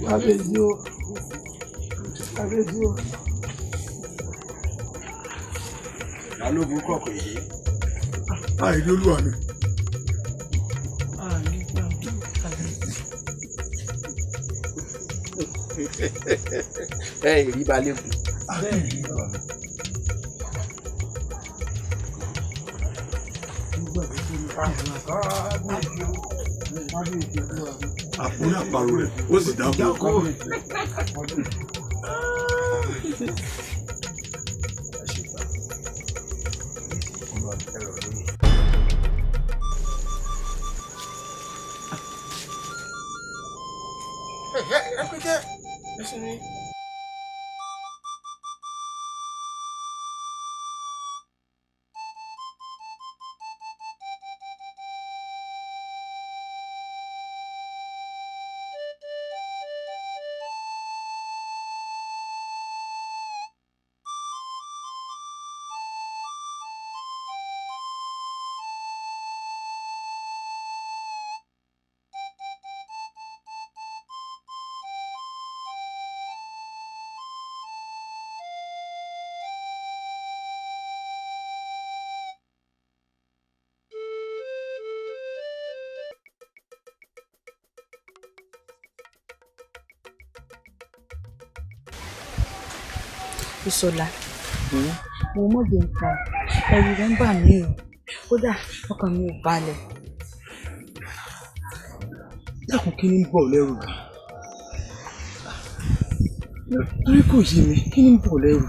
Kábíyèsí o. Kábíyèsí o. Balógun kọ̀ọ̀kan yìí. Àìrí olúwa mi. Ẹ rí balógun. Àpòrí àparò rẹ̀ ó sì dáko. Ìṣọ̀lá, mo mọ̀ bí nǹkan ẹ̀rù rẹ̀ ń bà mí o, kódà ọkàn mi ò balẹ̀. Dákun, kí ni ń bọ̀ lẹ́rù gan? Torí kò yé mi, kí ni ń bọ̀ lẹ́rù?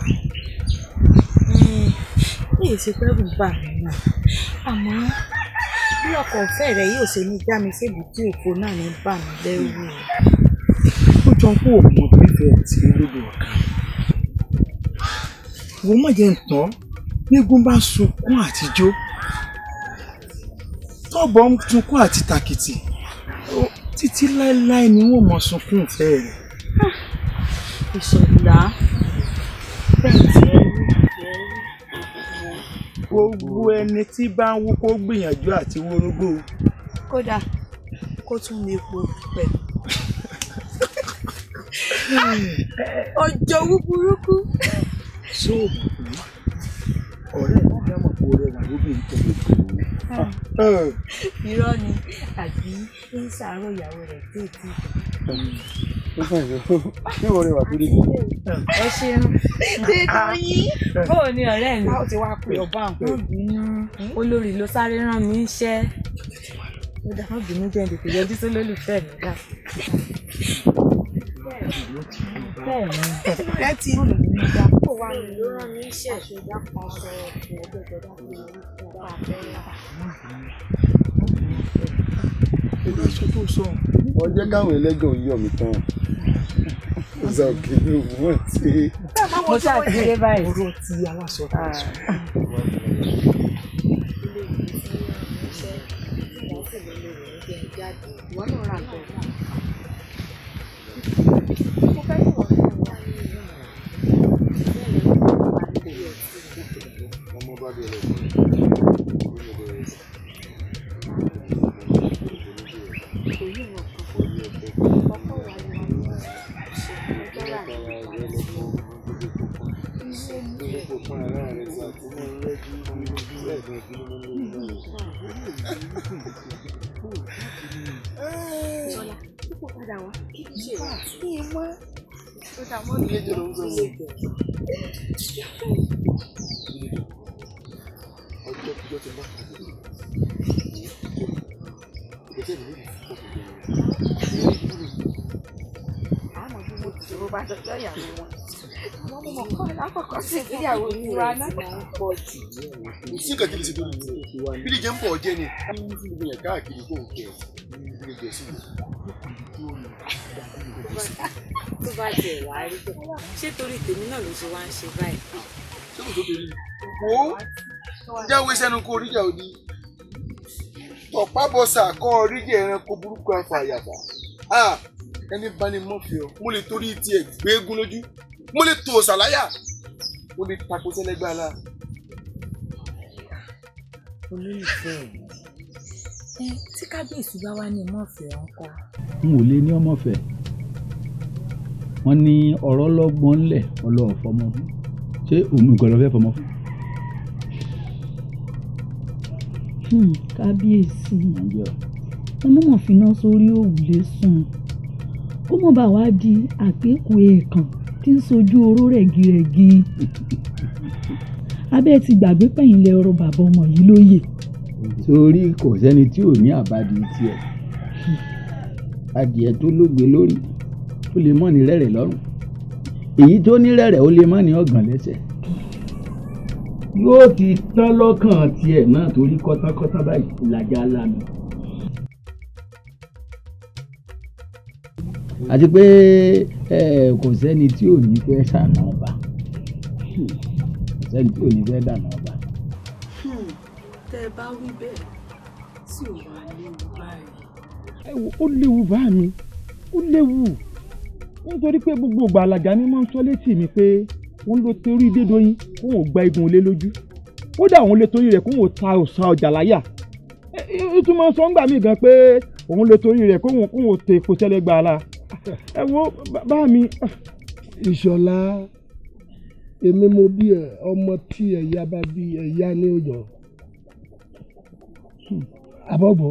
Mi ò ṣe pẹ́rù bà mí náà, àmọ́ bí ọkọ̀ ọ̀fẹ́ rẹ̀ yóò ṣe ní já mi sébùté òfo náà ní bà mí lẹ́rù. Ó jọ pé òun mọ̀ bí ìfẹ́ ti rí lódò ọ̀kan. Wọ́n má jẹ́ ntàn, gbégún bá sunkún àtijọ́, tọ́bọ̀ ń sunkún àti tàkìtì, títí láéláé ni wọ́n mọ̀ sunkún ìfẹ́ rẹ̀. Ìṣọ̀lá, bẹ́ẹ̀ tí ẹ rí. Gbogbo ẹni tí bá ń wú kó gbìyànjú àti wórógbó. Kódà kó tún ní epo pẹ̀lú. Ọjọ́ wú burúkú. Sóòmù pé ọ̀rẹ́ mi dámọ̀ pé ọ̀rẹ́ wà lóbìnrin tẹ̀lé. Irọ́ ni, àbí ń ṣàárọ̀ ìyàwó rẹ̀ tó ti. Ṣé ìwọ rẹwà tó débi? Ẹ ṣeun. Dídùn yín. Bóò ni ọ̀rẹ́ mi? Ó ti wá pè ọ́ báwọn. Má bínú, olórí ló sáré rán mi iṣẹ́. Ó dá má bínú jẹ́ tètè yọjú sí olólùfẹ́ mi dá. Bẹ́ẹ̀ni. Ẹ ti Kó wá ní ló rán mi iṣẹ́. Àṣẹjá kan sọ ọ̀pọ̀ ẹgbẹ́jọdá fún mi fún ọba àfẹ́rẹ́. Olú aṣọ tó sọ. Wọ́n jẹ́ káwọn ẹlẹ́gàn yọ̀ mí tán. Ó sọ kí ló wọ́n ti. Mo ṣáà ti dé báyìí. Ọ̀rọ̀ ti aláṣọ tó sọ. Ọmọ bá dé lọ fún mi. Ìṣọ̀lá, púpọ̀ padà wá. Kí ló ṣe wá? Kí n wá. Ó dà mọ́ mi. Ọjọ́ kíjọ́ ti bá pàdé ìgbésẹ̀ mi níbi ìfọ̀kànlẹ̀ Àmọ́ bí mo ti bá dọjọ́ ìyàwó wọn. Àmọ́ mo mọ̀ kọ́ lákọ̀ọ́kọ́ sí ìgbéyàwó tiwa náà. Kò sí nǹkan tí lè ṣe tó lè bí lè jẹ́ ń bọ̀ jẹ́ ni gbogbo yẹn káàkiri kó o kẹ́ ẹ̀ bí lè jẹ́ sí i. Tó bá tiẹ̀ wá rí bẹ́ẹ̀, ṣé torí tèmi náà ló ṣe wá ń ṣe báyìí? Ṣé kò tó torí wo jáwé sẹ́nu kó oríjà òdi tọ̀pá bọ́sà kọ́ oríjà ẹranko burúkú afàyàfà ẹni bá ní mọ́fì ọ mo lè torí tiẹ̀ gbéégún lójú, mo lè tó ṣàláyà, mo lè tako sẹ́lẹ́gbẹ́ ala. Olólùfẹ́ mi, tí ká kábíyèsí bá wá ní ìmọ̀ọ́fẹ́ ọ̀hún kọ́. N ò lè ní ọmọfẹ́. Wọ́n ní ọ̀rọ̀ lọ́gbọ́n ńlẹ̀ ọlọ́ọ̀ fọmọ fún. Ṣé òun nìkan ló fẹ́ fọmọ fún? Kábíyèsí, ẹ mọ̀mọ́ finá sórí òrùlé sùn, kó mọ̀ bá wá di àgbékù èèkàn tí ń sojú oró rẹ̀gírẹ̀gí. Abẹ́ ti gbàgbé pẹ̀yìn lẹ ọ̀rọ̀ bàbá ọmọ yìí lóye. Torí kò sẹ́ni tí ò ní àbádì tiẹ̀. Adìẹ tó lógbe lórí ó lè mọ́ ní rẹ̀rẹ̀ lọ́rùn, èyí tó ní rẹ̀rẹ̀ ó lè mọ́ ní ọ̀gàn lẹ́sẹ̀. Yóò ti tán lọ́kàn tiẹ̀ náà torí kọ́tánkọ́tán báyìí làjà lánàá. Àti pé kò sẹ́ni tí ò ní fẹ́ sànà ọba, kò sẹ́ni tí ò ní fẹ́ dànà ọba. Tẹ́ ẹ bá wí bẹ́ẹ̀ tí ò wá léwu báyìí. Ẹ wo, ó léwu bá mi, ó léwu, nítorí pé gbogbo ìgbà Àlàjà ni máa ń sọ létí mi pé òun ló torí Dédoyin kóun ò gba igun olé lójú, kódà òun lè torí rẹ̀ kóun ò ta òsàn ọjà láyà. Ó tún máa ń sọ ńgbà míì gan pé òun lè torí rẹ̀ kóun ò tẹ epo sẹ́lẹ̀ gbà la. Ẹ wo bá mi. Ìṣọ̀lá, èmi mo bí ẹ, ọmọ tí ẹ̀yà bá bí ẹ̀yà ní òjò. Àbọ̀bọ̀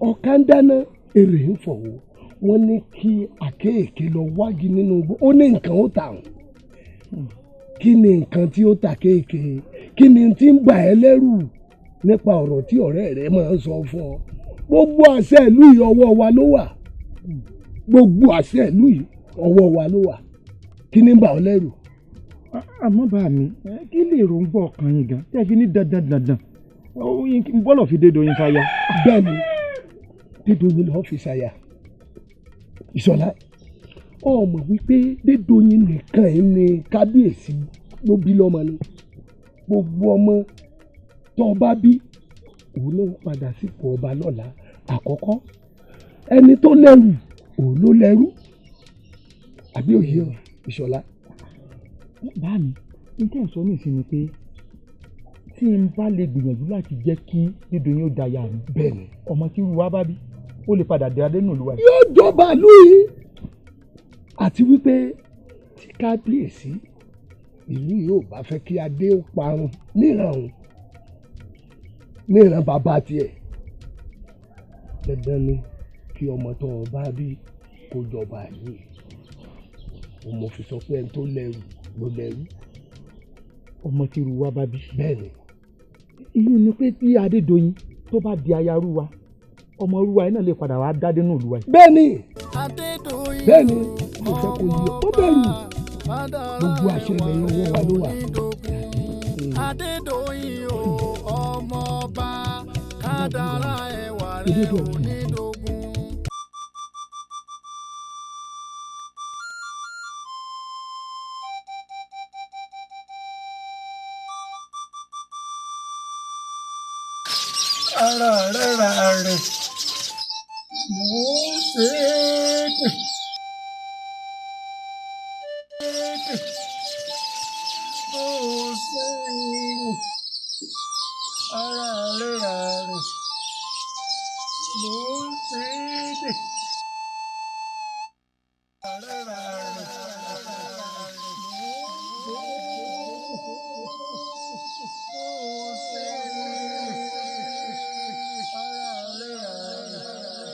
ọ̀ká ń dáná èrè ń fọ̀wọ́. Wọ́n ní kí àkéèké lọ wági nínú igbó, ó ní nǹkan ó tà wọ́n. Kí ni nǹkan tí ó tà kéèké? Kí ni tí ń bà ẹ́ lẹ́rù nípa ọ̀rọ̀ tí ọ̀rẹ́ rẹ máa ń sọ fún ọ? Gbogbo àṣẹ ìlú yìí ọwọ́ wa ló wà. Gbogbo àṣẹ ìlú yìí ọwọ́ wa ló wà. Kí ni ń bà ọ́ lẹ́rù? Àmọ́ bá mi, kí lè rògbò ọkàn yín gan tẹ́ fi ní dandan dandan bọ́lọ̀ fi Dédoyin fàyà. Bẹ́ẹ̀ni, Dédoyin lọ́ọ́ fi ṣàyà. Ìṣọ̀lá, ọmọ wípé Dédoyin nìkan yìí ni kábíyèsí ló bí lọ́mọ ni. Gbogbo ọmọ tó bá bí òun ló ń padà sípò ọba lọ́la. Àkọ́kọ́ ẹni tó lẹ́rù òun ló lẹ́rù. Àbí òye ọ, Ìṣọ̀lá? Bá mi, n tẹ́ ẹ̀ sọ ní ìsinmi pé tí n bá lè gbìyànjú láti jẹ́ kí Dédoyin ó daya mi. Bẹ́ẹ̀ni. Ọmọ tí irú wa bá bí ó lè padà dé adé nù lúwa. Yóò jọba ìlú yìí. Àti wípé tí kábíyèsí ìlú yóò bá fẹ́ kí adé ó parun níran òun, níran bàbá tiẹ̀, dandan ni kí ọmọ tó o bá bí kó jọba ìlú yìí. Òun mo fi sọ pé ẹni tó lẹ́rù ló lẹ́rù. Ọmọ tí irú wa bá bí. Bẹ́ẹ̀ni. Ìyún ni pé tí Adédoyin tó bá di aya rúwa, ọmọ rúwa yìí náà lè padà wá dádé nù lúwa yìí. Bẹ́ẹ̀ni, bẹ́ẹ̀ni, mo fẹ́ kó yí ọ bẹ̀rù. Gbogbo àṣẹ ilẹ̀ ọwọ́ wa ló wà. Adédoyin o, ọmọ ọba, kádàrá ẹwà rẹ̀ onídógún. Ara rẹ̀ ra rẹ̀ mò ń ṣe é dè. Mò ń ṣe é dè. Ara rẹ̀ ra rẹ̀ mò ń ṣe é dè. Ara rẹ̀ ra rẹ̀ mò ń ṣe é dè. Mò ń ṣe é dè. Ara rẹ̀ ra rẹ̀.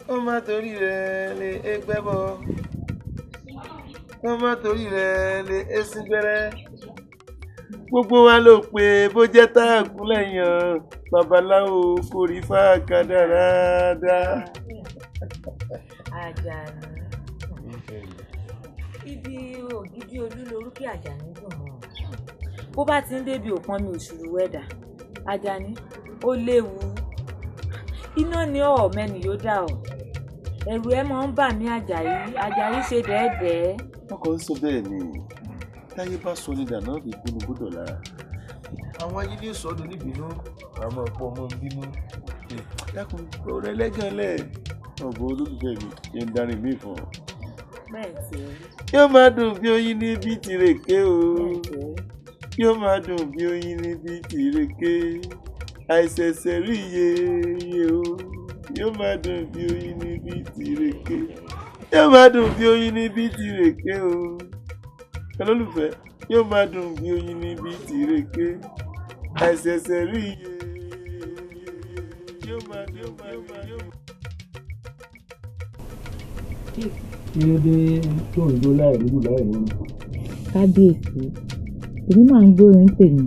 Kó má torí rẹ̀ lè égbẹ́ bọ̀, kó má torí rẹ̀ lè ésín gbẹ́rẹ́. Gbogbo wa ló pé bó jẹ́ tá a kú lẹ́yìn babaláwo kò rí fáakadàràdà. Àjàní, ibi ògidì olú lorúkẹ Àjàní dùn mọ́. Bó bá ti ń débi òpọn mi òṣùrù wẹ̀dà. Àjàní, ó léwu. Iná ni ọ̀ mẹ́ni yóò dà ọ́. Ẹ̀rù ẹ máa ń bà mí Àjàyí. Àjàyí ṣe dẹ́ẹ̀dẹ́ẹ́. Wọ́n kàn ń sọ bẹ́ẹ̀ ni. Táyé bá sọ ní dàná fi kúnnu gbọ́dọ̀ lára. Àwọn ayé ní sọ́dún níbínú, àmọ́ ọ̀pọ̀ ọmọ ń bínú. Dákun, ọ̀rẹ́ lẹ́gàn lẹ̀. Ọ̀gbọ́n olólùfẹ́ mi, yẹn ń darí mi fún ọ. Yóò máa dùn bí oyin níbi tìrèké o. Yóò máa dùn bí oyin níbi tìrèké. Àìṣẹ̀ṣẹ̀ rí iye iye o. Yóò máa dùn bí oyin níbi tìrèké. Yóò máa dùn bí oyin níbi tìrèké o. Olólùfẹ́, yóò máa dùn bí oyin níbi tìrèké. Àìṣẹ̀ṣẹ̀ rí iye yóò máa dùn yóò máa yóò. Kí ló dé tó ń jó láì rúdù láì rúdù? Kábíyèsí, èmi máa ń gbórin tèmi.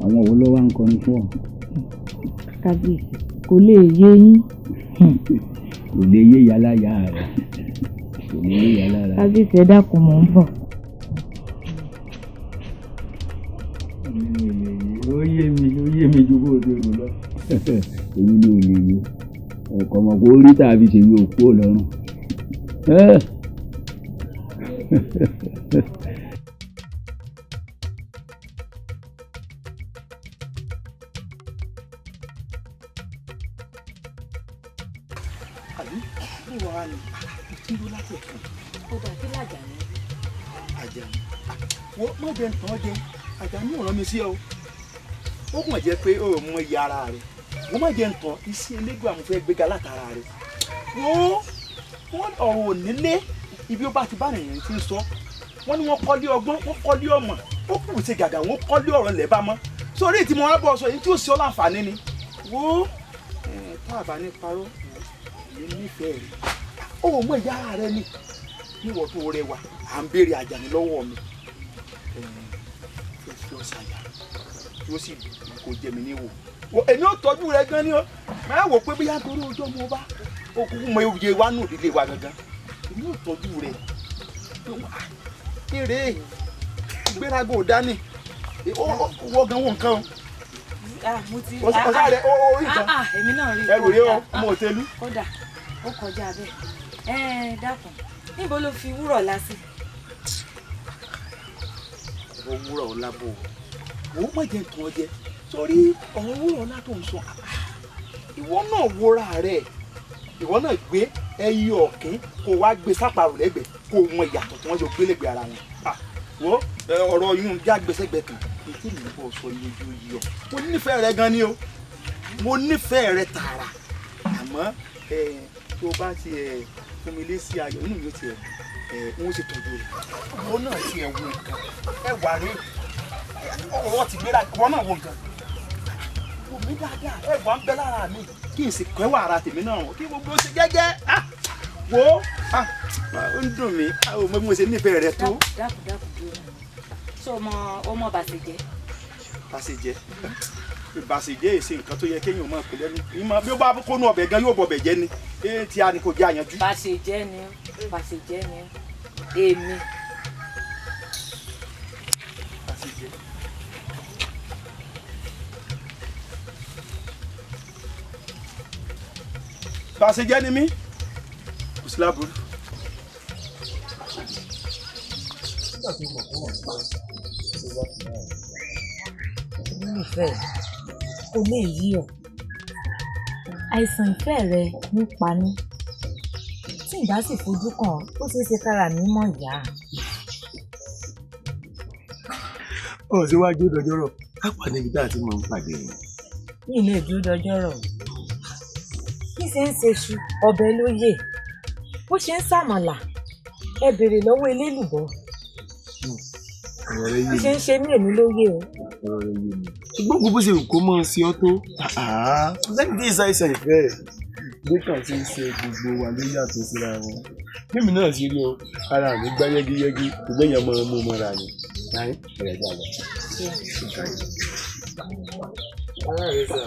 Àwọn wo ló wá ń kọrin fún ọ? Kábíyèsí, kò lè yé yín. Kò lè yé yàláyà rẹ. Kò lè yé yàláyà rẹ. Kábíyèsí, ẹ dákun, mò ń bọ̀. Ó yé mi, ó yé mi ju bó o ṣe rò lọ. Èmi ni ò lè yé. Ọkọ̀ ọmọ kò rí tàbí ṣe yóò kú lọ́rùn. Àbí bí wàá ní ìtúndú láti ẹ̀kan. Ó dà kí l'Àjàní. Àjàní wo má jẹ nǹkan jẹ. Àjàní ò rán mi sí ọ. Ó kàn jẹ́ pé o ò mọ iye ara rẹ. Wọ́n má jẹ nǹkan iṣẹ́ elégbè àwọn fẹ́ gbéga látara rẹ. Wo wọ́n ọ̀rọ̀ onílé ibi ó bá ti bá nìyẹn ti ń sọ. Wọ́n ní wọ́n kọ́lé ọgbọ́n, wọ́n kọ́lé ọmọ, ó kù ṣe gàgà, wọ́n kọ́lé ọ̀rọ̀ ńlẹ̀ bá mọ́. Sórí ìtì mo wá bọ̀ sọ èyí tí ó ṣe ọ́ láǹfààní ni. Wo tá a bá ní parọ́, èmi nífẹ̀ẹ́ rẹ. Ó mọ ìyá ara rẹ ni. Níwọ̀ tó rẹwà, à ń béèrè Àjàní lọ́wọ́ mi. Ẹ fi ọ̀sà yà, yóò sì kò jẹ mí níwò. Èmi ò tọ́jú rẹ gan ni ó. Máa wò pé bóyá torí ojú ọmọ ọba, òkùnkùn mọ iye wa nù ìdílé wa gangan. Èmi ò tọ́jú rẹ. Eré ìgbéraga ò dání. Wọ́n gan wò nǹkan o. Ọ̀sá rẹ̀ orí nǹkan. Èmi náà rí i. Ẹrù rẹ o, ọmọ òtẹ́lú. Kódà, ó kọjá bẹ́ẹ̀. Ẹ dákun, níbo ló fi wúrọ̀ ọ̀la sí? Ọ̀rọ̀ wúrọ̀ ọ̀la bò ó. Wò ó má jẹ́ nǹkan jẹ. Sórí ọ̀rọ̀ wúrọ̀ ọ̀la tó ń sọ, ìwọ náà wúra rẹ̀. Ìwọ náà gbé ẹyẹ ọ̀kín kó wá gbé sápàrọ̀ lẹ́gbẹ̀ẹ́ kó wọn ìyàtọ̀ tí wọ́n jọ gbé lẹ́gbẹ̀ẹ́ ara wọn. Wo ọ̀rọ̀ yún já gbèsègbè kan. Ètí mi bọ̀ sọ ní ojú yìí ọ. Mo nífẹ̀ẹ́ rẹ gan ni o. Mo nífẹ̀ẹ́ rẹ tààrà. Àmọ́ tó bá ti fún mi lé sí ayọ̀ inú mi ó ti ẹ̀ n ó sì tọ́jú rẹ̀. Ìwọ náà ti ẹ̀ wo nǹkan. Ẹ wà rí. Ọ̀rọ̀ ti gbéra ìwọ náà wo nǹkan. Wò mí dáadáa. Ẹ wà ń bẹ lára mi. Kí n sì kẹ́wà ara tèmi náà. Kí gbogbo ṣe gẹ́gẹ́. Wo ó ń dùn mí. Mo bí mo ṣe nífẹ̀ẹ́ rẹ tó. Dákun dákun dúró. Ṣé o mọ bàṣẹjẹ? Bàṣẹjẹ. Bàṣẹjẹ èsì nǹkan tó yẹ kéèyàn máa pè lẹ́nu. Bí ó bá kónú ọbẹ̀ gan yóò bọ̀bẹ̀ jẹ́ ni. Tí a ní kò jẹ́ àyànjú. Bàṣẹjẹ ni, bàṣẹjẹ ni, èmi. Bàṣẹjẹ. Bàṣẹjẹ ni mí. Kò sí láburú. Olólùfẹ́, kò lè yí ọ. Àìsàn ìfẹ́ rẹ ń pa mí. Tí n bá sì fojú kàn, ó ṣeé ṣe kára mi mọ̀ yá. Ó ṣe wá jó dọjọ́rọ̀, ká pàdé ibi tá a ti máa ń pàdé ni. Mi ò lè dúró dọjọ́rọ̀. Bí ṣe ń ṣe iṣu, ọbẹ̀ ló yè. Bó ṣe ń ṣàmàlà, ẹ béèrè lọ́wọ́ elélùbọ́. Ọ̀rọ̀ rẹ yé Bó mi. ṣe ń ṣe mí èmi ló yé o. Ọ̀rọ̀ rẹ yé mi. Ṣùgbọ́n gbogbo ṣe kó mọ́ sí ọ tó. Lẹ́yìn tí ìṣàìsàn ìfẹ́ rẹ̀ ló kàn ti ń ṣe gbogbo wa ló yàtọ̀ síra wọn. Mímì náà ṣe rí o, ara mi gbá yẹ́gíyẹ́gí, ìgbẹ́yàn mọ́ ọmọ mọ́ra mi. Láyé ẹ̀rẹ̀ jà lọ. Ara rẹ̀ sà,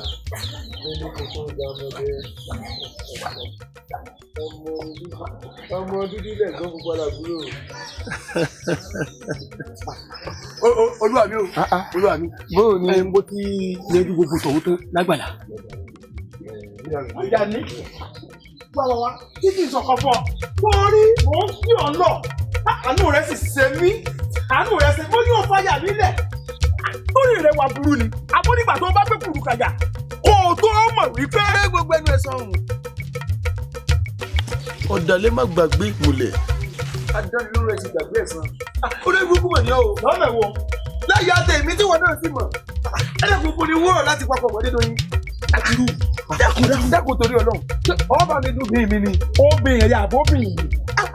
ó ní kókó gba ọmọdé. Ọmọ dúdú lẹ̀gbọ́n gbogbo aláàbúrò. Olúwa mi o, olúwa mi. Bóò ni mo ti yanjú gbogbo tòun tán lágbàlá. Àjàní, gbọ́dọ̀ wá títí ìsọ̀kan fún ọ. Torí mò ń fi ọ lọ, àánú rẹ sì ṣe mí, àánú rẹ ṣe mo ní o fàyà nílẹ̀. Torí rẹ wà burú ni, àmọ́ nígbà tó bá gbé kùrù kàjà, kó o tó mọ̀ wípé. Gbogbo ẹnu ẹ sọ̀hún. Ọ̀dàlẹ̀ má gbàgbé ìmùlẹ̀. Adánilóró ẹ ti gbàgbé ẹ̀san. Olórí burúkú mọ̀ ní ọ́ o. Lọ́nà wo? Láyé àtẹ èmi tí wọn náà sì mọ̀. Ẹlẹ́kùn kò ní wúrọ̀ láti papọ̀ mọ́ Adédoyin. Àtìrú. Dákun torí Ọlọ́run. Ọba mi dùn bí mi ni. Obìnrin rẹ̀ àbóbìnrin yìí.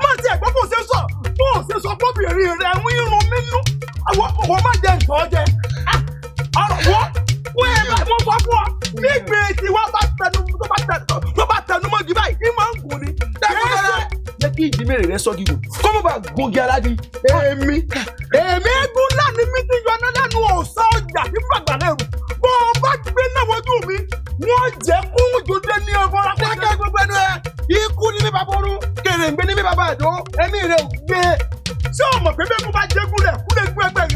Má ti ẹ̀gbọ́n bò ṣe sọ, bó ṣe sọ fóbìnrin rẹ̀ ń irun mi nú. Àwọn má jẹ nǹkan jẹ. Ọ̀rọ̀ wọ́n wọ́n ẹ bá mo sọ fún ọ. Nígbè tí wọ́n bá tẹnu tó bá tẹnu mọ́gi báyìí, kí máa ń gùn ni. Jẹ́ kí ìjímèrè rẹ sọ gígùn kó má bàa gungi aládì. Èmi eégún ńlá ni mi ti yọná lẹ́nu ọ̀sán ọjà tí bàgbà lẹ́rù. Bó o bá gbé náà wojú mi, wọ́n jẹ́ kún jòdè ní ọgbọ́n. Dákẹ́ gbogbo ẹnu ẹ, ikú ni mi bàbá orun, kèrèǹgbè ni mi bàbá àdó, ẹ̀mí rẹ ò gbé. Ṣé o mọ̀ pé bẹ́ẹ̀ kó bá jẹ́gún rẹ̀ kú lè gún ẹgbẹ́ rẹ̀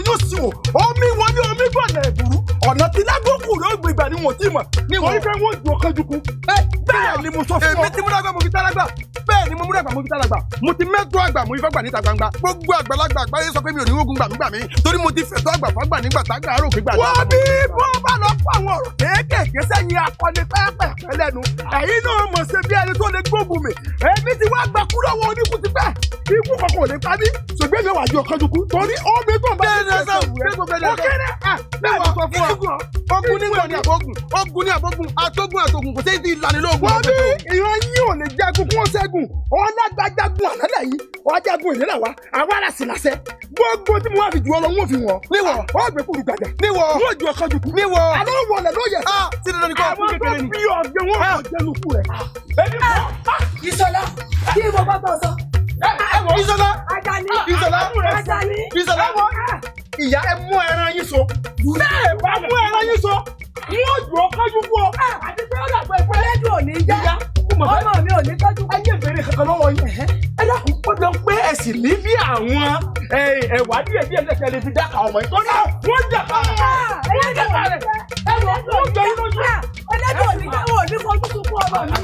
yóò sì wò? Omi wọn ní omi gbọ̀nà ẹ̀bùrú, ọ̀nà tí lágòkù ló gbé ìgbà ni wọ́n ti mọ̀. Nítorí pé wọ́n ju ọkàn jukú. Bẹ́ẹ̀ ni mo sọ fún ọ. Èmi tí mo dàgbà mo fi tálágbà. Bẹ́ẹ̀ ni mo múdàgbà mo fi tálágbà. Mo ti mẹ́tọ́ àgbà mo ifá gbà níta gbangba. Gbogbo àgbàlagbà àgbáyé sọ pé mi ò ní ogun gbàmígbàmí torí mo ti fẹ̀tọ́ àgbà fágbà nígbà tágbà àárò pé gbà. Wọ́n bí bó bá lọ fún àwọn ọ̀rọ̀ kéékèèké sẹ́yìn akọni pẹ́ẹ́pẹ́ẹ́pẹ́ lẹ́nu. Ẹ̀yin náà mọ̀ ṣe bí ẹni tó lè gbógun mi. Èmi ti wá gba kú lọ́wọ́ oníkú ti pẹ́. Ikú kankan ò lè pa mí. Ṣùgbọ́n mi ò wá ju ọ̀kan jukú. Torí omi tó ń bá mi ṣe rẹ̀. Ó kéré ẹ̀ bẹ́ẹ̀ ni sọ fún ọ. Ogun nígbà ní àbógun, ogun ní àbógun, àtógun àtògùn kò sí ti ìlanilógun. Wọ́n bí ìran yín ò lè jagun kún ó ṣẹ́gun. Ọlágbájágun ànálẹ̀ yìí, ọjágun ìlera wa, àwa la sì láṣẹ. Gbogbo tí mo wá fi jù ọ lọ, wọ́n fi wọ̀n. Níwọ̀. Ó gbé kúrú gbàjà. Níwọ̀. Wọ́n ju ọkọ jù kú. Níwọ̀. Àlọ́ wọlé ló yẹ. Ah, tí dandan ni kò Àwọn tó bí ọ̀gbẹ́ wọn kò jẹ́ lukú rẹ̀. Ìṣọ̀lá, kí ni mo bá bọ̀ sọ? Ìṣọ̀lá. Àjàní. Ìṣọ̀lá. Àjàní. Ìṣọ̀lá. Ìyá ẹ mú ẹran yín so. Bẹ́ẹ̀ bá mú ẹran yín so, wọ́n jù ọ kájú fún ọ. Àti pé ó dàgbà ẹgbẹ́. Ẹlẹ́dùn ò ní jẹ́. Ọmọ mi ò ní kájú. Ẹ jẹ́ ìbéèrè kankan lọ́wọ́ yín. Ẹ dákun ó jọ pé ẹ sì ní bí àwọn ẹ̀wà díẹ̀ díẹ̀ lẹ́sẹ̀ lè fi dáka ọmọ yìí. Torí wọ́n jà pa wọ́n jà pa rẹ̀. Wọ́n jọ yín lójú. Ẹlẹ́dùn ò ní jẹ́ wọn ò ní fojú sunkún ọmọ mi.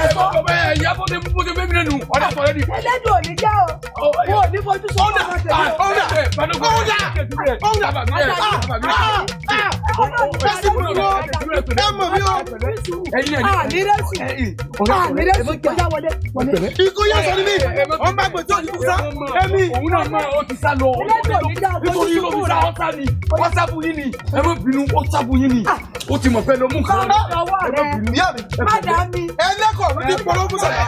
Ẹ̀fọ́ ẹ̀yà bó ṣe bẹ́ẹ̀ mi lẹ́nu ọ̀dà sọ̀rọ̀ ni. Ẹlẹ́dùn ò ní jẹ́ o. Wọn ò ní fojú sunkún ọmọ tèmi. Ọ̀dà ọ̀dà ọ̀dà Ikú yá sọ níbí, wọ́n bá gbèsè òní kúsá, èmi. Òun náà mọ̀ ó ti sá lọ. Nítorí ló fi sá ọ́ sá ni, wọ́n sá fún yín ni, ẹ má bínú, ó sá fún yín ni. Ó ti mọ̀ pé ló mú nǹkan. Ẹ má bínú. Ìyá mi, ẹlẹ́kọ̀ọ́ ló ti polówó fún sọ̀rọ̀.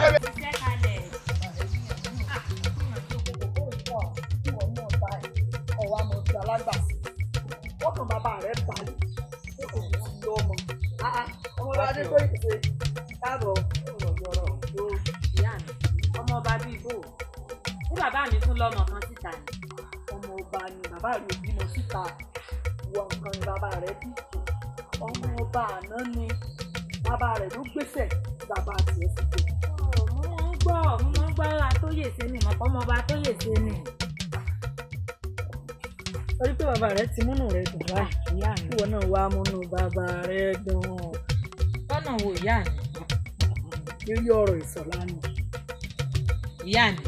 Ọkàn bàbá rẹ̀ balẹ̀ pé kò ní sí lọ́mọ. Ọmọ bá dé tó ìpè káàbọ̀. Ìyá mi, ọmọ ọba bíi bò ó. Ṣé bàbá mi tún lọ́mọ kan síta ni? Ọmọ ọba ni bàbá rẹ̀ ò bímọ síta. Ìwọ nǹkan ni bàbá rẹ̀ bí. Ọmọ ọba àná ni bàbá rẹ̀ ló gbèsè bàbá tiẹ̀ sì jẹ. Mo máa ń gbọ́, mo máa ń gbọ́ Atóyèsé ni, mọ̀ pé ọmọ ọba Atóyèsé ni. Torí pé bàbá rẹ̀ ti múnú rẹ̀ dùn báyìí. Ìyá mi. Ìwọ náà wàá múnú bàbá rẹ̀ dùn. Lọ́nà wo ìyá mi? Lórí ọ̀rọ̀ Ìṣọ̀lá ni. Ìyá mi,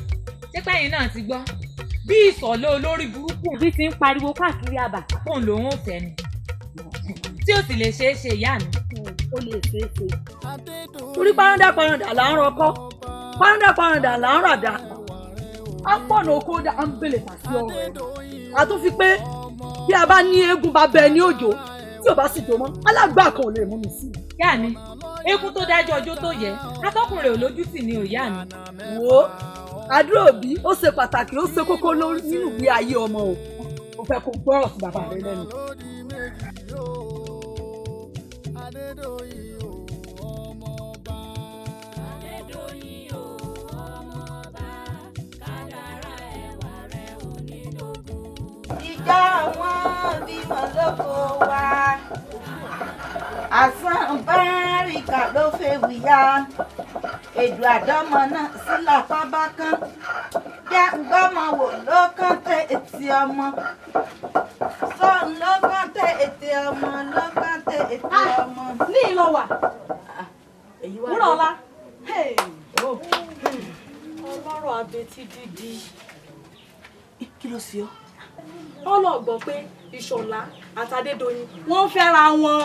ṣé pẹ́yìn náà ti gbọ́? Bí Ìṣọ̀lá olórí burúkú bí ti ń pariwo káàkiri àbà, òun lòun ò fẹ́ ni. Tí ó sì lè ṣeé ṣe ìyá mi. Ó lè ṣeé ṣe. Torí párandà parandà là ń rọkọ́, párandà parandà là ń ràdà. Á pọ̀nà oko dà á ń bèlè tà sí ọ̀rọ̀ ẹ̀. A tún fi pé bí a bá ní eégún bá bẹ ní òjò tí ò bá sì jò mọ́, alágbà kan ò lè mú mi sí. Ìyá mi, eégún tó dájọ́ ọjọ́ tó yẹ, atọ́kùn rẹ̀ ò lójú tì ní òyá mi. Wò ó, àdúrà òbí ó ṣe pàtàkì ó ṣe kókó nínú ìgbé ayé ọmọ o. Mo fẹ́ kó gbọ́rọ̀ sí bàbá rẹ lẹ́nu. Ìjọ wọn bímọ lóko wa, àsán báríkà ló fẹ́ wíyá. Èdò àdọ́mọ náà sí lápá bá kán. Jẹ́ ǹgbọ́mọ wò ló kán tẹ etí ọmọ. Sọ́ọ̀n ló kán tẹ etí ọmọ ló kán tẹ etí ọmọ. Ní ìlọ wà. Wúrọ̀ ọ̀la. Ọlọ́rọ̀ abetí dídí. Kí ló ṣe ọ́? Ọlọ́gbọ́n pé Ìṣọ̀lá àti Adédoyin wọ́n ń fẹ́ra wọn.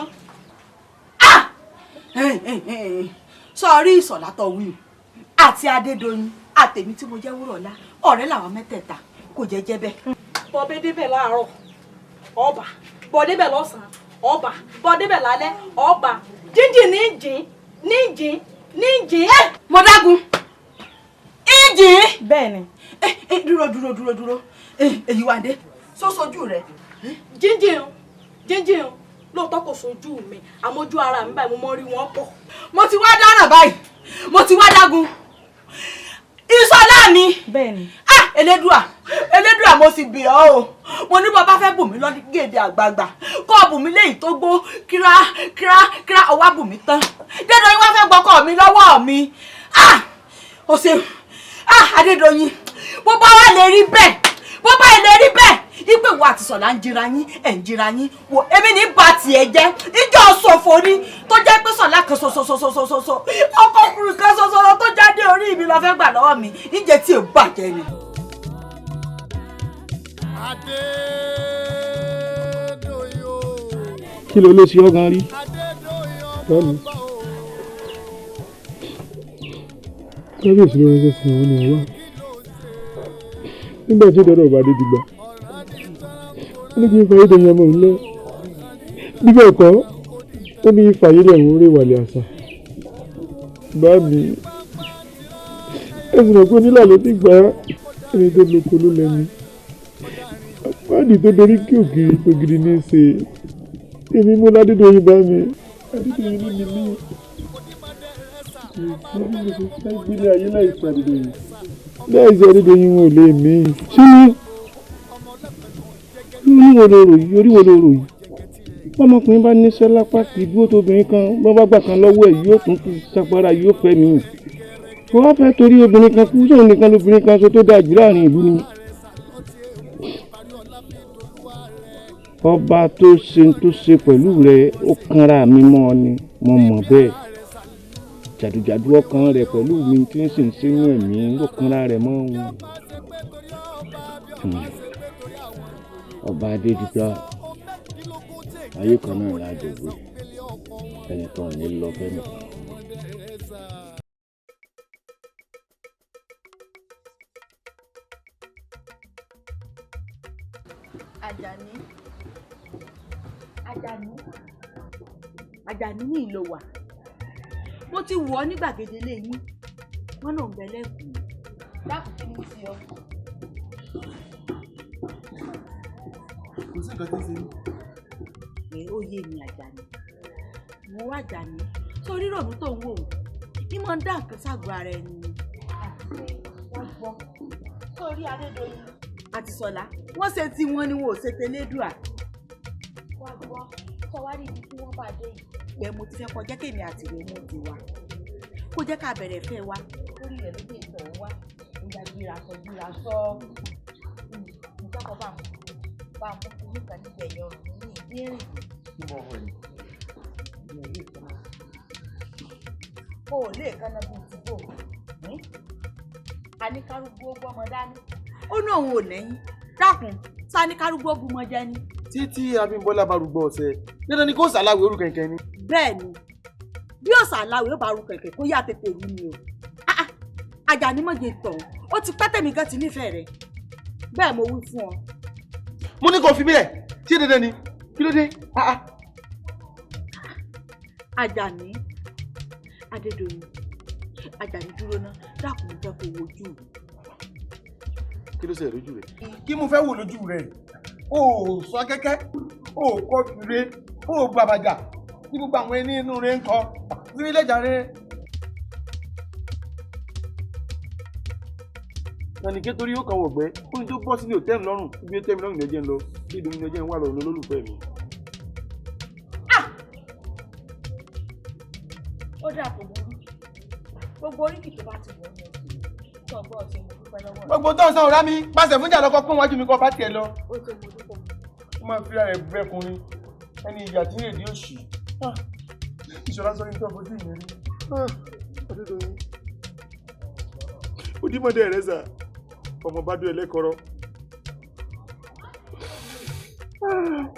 Sọrí Ìṣọ̀lá tó wí àti Adédoyin àtèmi tí mo jẹ́ Wúrọ̀lá ọ̀rẹ́ làwọn mẹ́tẹ̀ẹ̀ta kò jẹ́ jẹ́ bẹ́ẹ̀. Bọ̀bẹ́ débẹ̀ láàárọ̀ ọba, bọ̀ débẹ̀ lọ́sàn-án ọba, bọ̀ débẹ̀ lálẹ́ ọba, jíjìn ní jìn ní jìn ní jìn. Mo dágun ìjìn. Bẹ́ẹ̀ni. Dúró dúró dúró dúró èyí wà dé sọ́sọ́jú rẹ̀. Jíjìn jíjìn lóòótọ́ kò sojú mi àmójú ara mi báyìí mo mọ rí wọn pọ̀. Mo ti wá dáràn báyìí, mo ti wá dágun. Ìṣọ̀lá mi. Bẹ́ẹ̀ni. Ah, Elédùà Elédùà mo sì bẹ̀ ọ́ o. Mo ní bàbá fẹ́ bù mí lọ́gẹ̀dẹ̀ àgbààgbà kọ́ bù mí léyìí tó gbó kíra kíra kíra ọwá bù mí tán. Dédoyin wá fẹ́ gbọ́kọ̀ mi lọ́wọ́ mi. Ah, o ṣeun. Ah, Adédoyin bó bá wà lè rí bẹ́ẹ̀ bó bá lè rí bẹ́ẹ̀ ipe wo àti Ṣọlá ń jira yín ẹ̀ ń jira yín wo èmi ní ba tiẹ̀ jẹ́ ìjọ ṣòfò ni tó jẹ́ pé Ṣọlá kan ṣoṣoṣoṣoṣo ọkọkùnrin kan ṣoṣo tó jáde orí mi lọ fẹ́ gbà lọ́wọ́ mi ìjẹ́ tí ò bàjẹ́ ni. Kí ló ló ṣe ọ́ gan rí? Bámi kábíyèsí ló ránṣẹ́ sí òun ní wá nígbà tí ìdọ́dọ̀ ọba dé dìgbà ó ní kí n fàyè dèyàn ọmọ òun lọ bí bẹ́ẹ̀ kọ́ ó ní fàyè lẹ́hìn orí ìwàlẹ̀ àṣà. Bá mi ẹ sì mọ̀ pé onílà ló ti gbà ẹni tó lóko ló lẹ́nu àpáàdì tó dorí kí ògiri ògiri ní í ṣe èmi mú ládédọ́yìn bá mi Adédọ́yìn ní mi ní ìgbélé ayé láì pa Adédọ́yìn láì sí Adédọ́yìn wọn ò lè mí. Ṣé oríwo ló rò yìí oríwo ló rò yìí ọmọkùnrin bá níṣẹ́ lápá kì í dúró tóbìnrin kan bọ́n bá gbà kan lọ́wọ́ ẹ̀ yóò tún fi sagbára yóò fẹ́ mi. Wọ́n á fẹ́ torí obìnrin kan kú sóun nìkan lóbìnrin kan ṣo tó dáa jù láàrin ìlú ni. Ọba tó ṣe tó ṣe pẹ̀lú rẹ̀ ó kanra mi mọ́ ọ ni mo mọ̀ bẹ́ẹ̀. Jàdùjàdù ọkàn rẹ̀ pẹ̀lú mi tí ń sì ń sínú ẹ̀mí ló kanra rẹ̀ mọ́ òun. Ọba Adédìgbà ayé kan náà lájọ gbé ẹnìkan ò ní lọ bẹ́ẹ̀ nìkan. Àjàní Àjàní Àjàní ní ìlò wà mo ti wọ̀ ọ́ ní gbàgede ilé yín wọn náà ń bẹ lẹ́kùn dákun kí ni sí ọ. Kò sí nǹkan tí ń ṣe mí. Ẹ ó yé mi Àjàní mo wá Àjàní sórí ròmí tó ń wò ó ní mo ń dá nǹkan ságọ́ ara ẹni ni. Wọ́n gbọ́ sórí Adédoyin àti Ṣọlá wọ́n ṣe tí wọ́n ní wọn ò ṣe tẹlẹ́dùà. Wá gbọ́ sọ wá rí ibi tí wọ́n bá dé yìí. Pẹ̀ mo ti fẹ́ kọjá kémi àti ìwé mú ti wa kó jẹ́ ká bẹ̀rẹ̀ fẹ́ wa. Orí rẹ̀ ló dé ìtọ̀ wá ìgbà gbéra sọ gbéra sọ nǹkan kan bá bá mú kinní kan níbi ẹ̀yìn ọrùn mi ní ìbéèrè. Kí mo wọ̀ ni? O ò lè kánná bíi ti bò a ní kárúgbó gbọ́mọ dání. Ó ní òun ò lẹ́yìn dákun sá ní kárúgbó gbọmọ jẹ ni. Títí Abímbọ́lá bá rúgbọ́ ọ̀sẹ̀ dandan ni kò sàláwé orú kẹ̀kẹ́ ni. Bẹ́ẹ̀ ni bí òsàláwé ó bá ru kẹ̀kẹ́ kó yá tètè rú ni o. Àjàní mọ̀jẹ̀ tọ̀ ó ti pẹ́ tèmi gan ti nífẹ̀ẹ́ rẹ̀ bẹ́ẹ̀ mo wí fún ọ. Mo ní kò fi mílẹ̀ ṣé dandan ni kí ló dé? Àjàní Adédoyin Àjàní dúró ná dákun fẹ́ kó wojú mi. Kí ló ṣe lójú rẹ̀? Kí mo fẹ́ wò lójú rẹ̀? O ò sọ kẹ́kẹ́, o ò kọ́ ire, o ò gbàbàjà tí gbogbo àwọn ẹni inú rẹ̀ ń kọ sí ilé ìjàre. Nànìké torí ó kàn wọ̀gbẹ́, ó ní tó bọ́ sílé òtẹ́ẹ̀mù lọ́rùn, ibi ó tẹ́mi lọ́rùn lẹ́jẹ̀ ń lọ, bí ìdùnnú lẹ́jẹ̀ ń wà lọ́rùn olólùfẹ́ mi. Ó dà kò burú, Gbogbo oríkì tó bá ti wọ̀ ọ́ tó gbọ́ ṣe mo dúpẹ́ lọ́wọ́ rẹ. Gbogbo tó ń sọ ọ̀rá mi pàṣẹ fún ìjà lọ́kọ́ pé wájú mi kọ́ bá tiẹ̀ lọ. Ó ṣe mo dúpẹ́. Ó máa fi ara ẹ̀ bẹ́kùnrin ẹni ìyà tí ń rèdí òṣì. Ìṣọ̀lá sọ ní tó fojú mi rí. Adédoyin. Odímọ̀dé rẹ̀ sà, ọmọ bá dún ẹlẹ́kọ̀ọ́rọ́.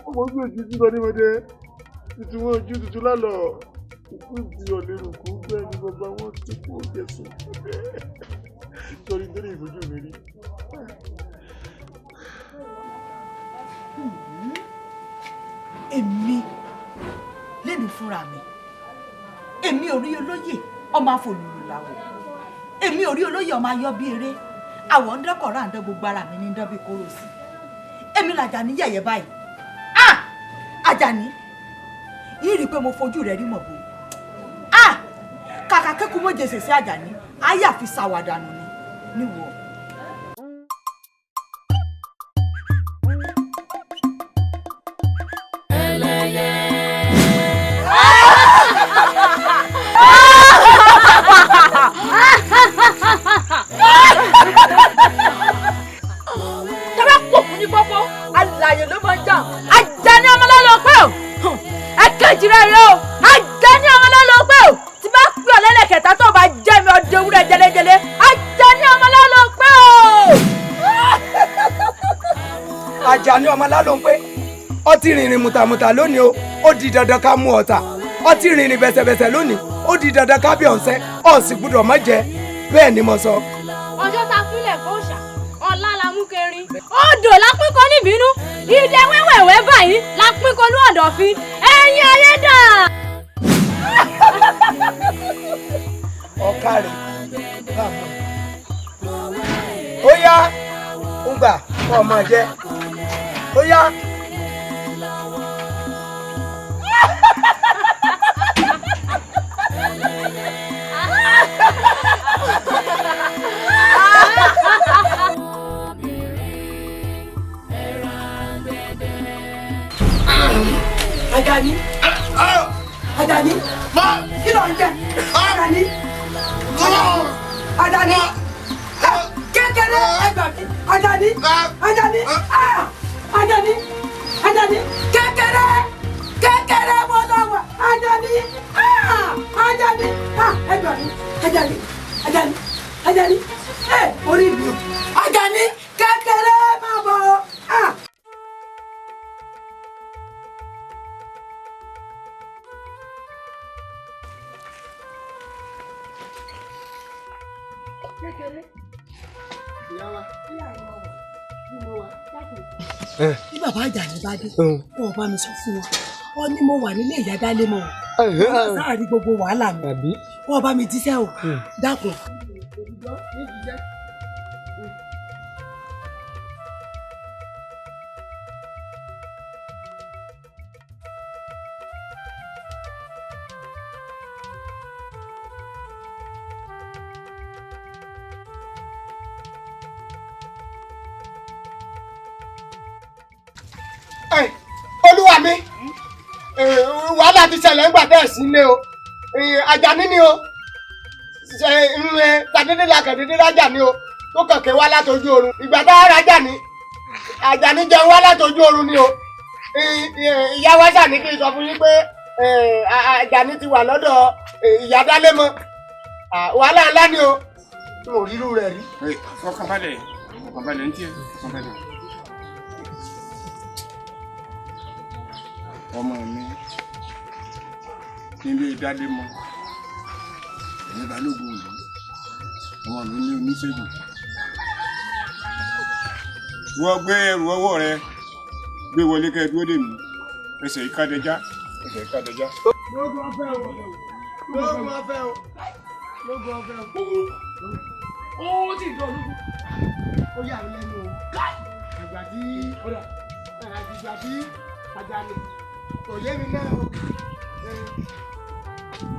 Ọmọ ojú ojú tí wọ́n ní mọ́dé, tuntun wọn ojú tuntun lálọ́. Ikú ti ọ̀lẹ́rùkú bẹ́ẹ̀ ni bàbá wọn ti kú òjẹ̀sùn. Torí nítorí ìfojú mi rí. Èmi lẹ́nu fúnra mi, èmi ò rí olóyè ọmọ àfòlùlù làwọ̀, èmi ò rí olóyè ọmọ ayọ́ bí eré, àwọ̀ ń dọ́kọ̀ rà ń dán gbogbo ara mi ní dán bí kóró sí. Èmi làjàní yẹ̀yẹ́ báyìí. Ah! Àjàní, yìí rí i pé mo fojú rẹ̀ rí mọ̀ bò. Ah! Kàkà kékun mọ́ jèsè sí Àjàní, ayé àfi ṣàwàdànù ni níwọ̀. Tọ́lá pòkú ní pọ́pọ́, alàyè ló máa ń jà. Àjàní ọmọlọ́lọ́ pé o, ẹ̀kejì rẹ̀ rẹ̀ o, Àjàní ọmọlọ́lọ́ pé o, tí bá pè ọ́ lẹ́lẹ̀kẹta tó bá jẹ́ mi ọdẹ ewúrẹ́ jẹlẹ́jẹlẹ́, Àjàní ọmọlọ́lọ́ pé o. Àjàní ọmọlọ́lọ́ pé ọtí rìnrìn mùtàmùtà lónìí o, ó di dandan ká mú ọ̀tá. Ọtí rìnrìn bẹ̀sẹ̀bẹ̀sẹ̀ lónìí, ó di dandan ká bí ọ̀sẹ̀, ọ̀sìn gbúdọ̀ má jẹ, bẹ́ẹ̀ ni mo sọ. Ọjọ́ ta fílẹ̀ fóòṣà, ọ̀la la mú kẹrin. Odò la pín kọ́ níbínú, ìdẹ wẹ́wẹ̀wẹ́ báyìí la pín kọ́ ní ọ̀dọ̀fin. Ẹ̀yin ayé dà. Ọ̀ka rẹ̀ bàbá. Ó yá, ń gbà kọ́ ọmọ jẹ. Ó yá. Àjàní. Àjàní. Kí ló ń jẹ? Àjàní. Àjàní. Kékeré ẹgbà mi. Àjàní. Àjàní. Àjàní. Àjàní. Kékeré. Kékeré mo lọ wà. Àjàní. Àjàní. Ẹgbà mi. Àjàní. Àjàní. Àjàní. Ẹ orí mi o. Àjàní. Kékeré máa bọ̀. Kékeré. Ìyá wa. Bí bàbá Àjàní bá dé, kó o bá mi sọ fún wọn. Ó ní mo wà nílé ìyá dálé mọ́ o. Sáà rí gbogbo wàhálà mi. Kó o bá mi jíṣẹ́ o. Dákun. Olúwa mi, wàhálà ti ṣẹlẹ̀ ńgbà tẹ́ ẹ̀ sí ilé o. Àjàní ni o, tàdédé la kẹ̀dédé rájà ni o, tó kẹ̀kẹ́ wá látọjú oorun. Ìgbà tá a rájà ni, Àjàní jẹun wá látọjú oorun ni o. Ìyá wa ṣàní kí n sọ fún yín pé Àjàní ti wà lọ́dọ̀ ìyá Dálémọ̀. Wàhálà ńlá ni o, n ò rírú rẹ̀ rí. Fọkànbalẹ̀, fọkànbalẹ̀ ń tiẹ̀, fọkànbalẹ̀. Ọmọ mi nílé Dálémọ̀, èmi balógun ìlú, ọmọ mi ní oníṣègùn. Wọ́n gbé ẹrù ọwọ́ rẹ gbé wọlé kẹ́ ẹ dúró dè mí, ẹsẹ̀ ìkádẹjá, ẹsẹ̀ ìkádẹjá. Lóògùn ọ̀fẹ́ o, lóògùn ọ̀fẹ́ o, lóògùn ọ̀fẹ́ o. Ó ti dọ̀ lójú. Ó yà mí lẹ́nu o. Àgbà tí Àjàní kò yé mi náà o.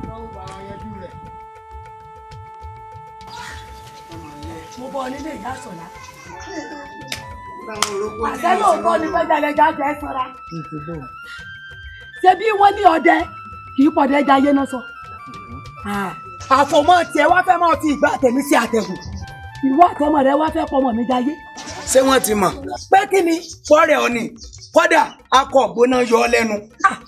Lọ́wọ́ bá wa yanjú rẹ̀. Mo bọ nílé ìyá Sọ̀lá. Àṣẹ lóòótọ́ ni pẹ́jàlẹ́jà jẹ́ sọ́ra. Ṣé bí wọ́n ní ọdẹ kì í pọ̀dẹ jayé náà sọ? Àfọmọ́ tiẹ̀ wá fẹ́ máa fi ìgbà tẹ̀mí sí àtẹ̀gùn. Ìwọ àtọmọ rẹ wá fẹ́ pọmọ mi jayé. Ṣé wọ́n ti mọ̀? Pé kí ni? Fọ́rẹ̀ ọ ni kódà akọ gbóná yọ ọ lẹ́nu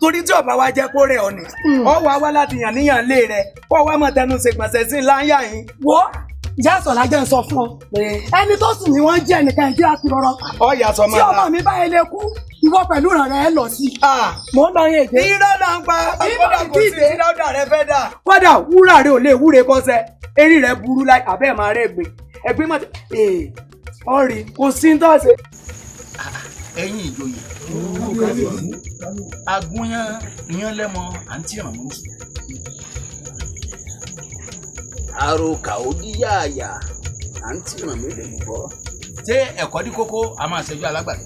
torí tí ọba wa jẹ́ kó rẹ̀ ọ ni ọ wá wá láti yàn níyàn lé rẹ kó wá mọ̀ tẹnu ṣègbọ̀nsẹ̀ sí láyà yín. Wo ìyá sọ̀lá jẹ́ ń sọ fún ọ. Ẹni tó sùn ni wọ́n jẹ́ ẹnìkan ìdí àti rọrọ. Ọ̀yà sọ máa Tí ọmọ mi bá ilé kú, ìwọ pẹ̀lú ìràn rẹ lọ sí. Mò ń lọ yín èdè. Irọ́ là ń pa kódà kò sí tí dáúdà rẹ fẹ́ dà. Kódà wúrà rẹ ò lè wúre kọ́sẹ̀, eré rẹ burú láì àbẹ́ máa rẹ̀ gbìn. Ẹ̀gbìn mọ̀ ọ̀rì kò sí ń tọ́sẹ̀. Ẹ̀yin ìjòyè agúnyán yan lẹ́mọ àǹtí ràn mú. Àròkà òdíyàyà àǹtí ràn mí lè bọ́. Ṣé ẹ̀kọ́ dí kókó a máa ṣẹjọ́ alágbàdo?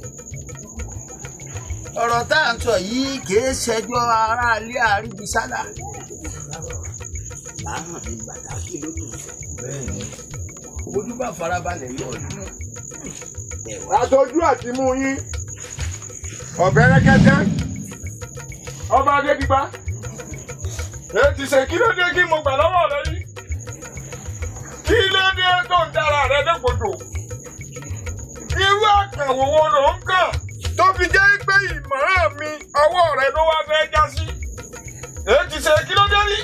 Ọ̀rọ̀ tá à ń sọ yìí kìí ṣẹjọ́ aráalé àríbísálà. Láhàn mi bàtà kí ló dùn. Bẹ́ẹ̀ni, ojú bá farabalẹ̀ yóò dún. Àtọ́jú àti mú yín ọ̀bẹ rẹ́kẹ́tẹ́ ọba Adédìgbà èyí ti ṣe kí ló dé kí mo gbà lọ́wọ́ rẹ yìí kí ló dé tó ń dára rẹ lẹ́gbọ̀dọ̀ irú àkànwò wo ló ń kàn tó fi jẹ́ pé ìmọ̀ràn mi ọwọ́ rẹ ló wá fẹ́ já sí èyí ti ṣe kí ló dé rí.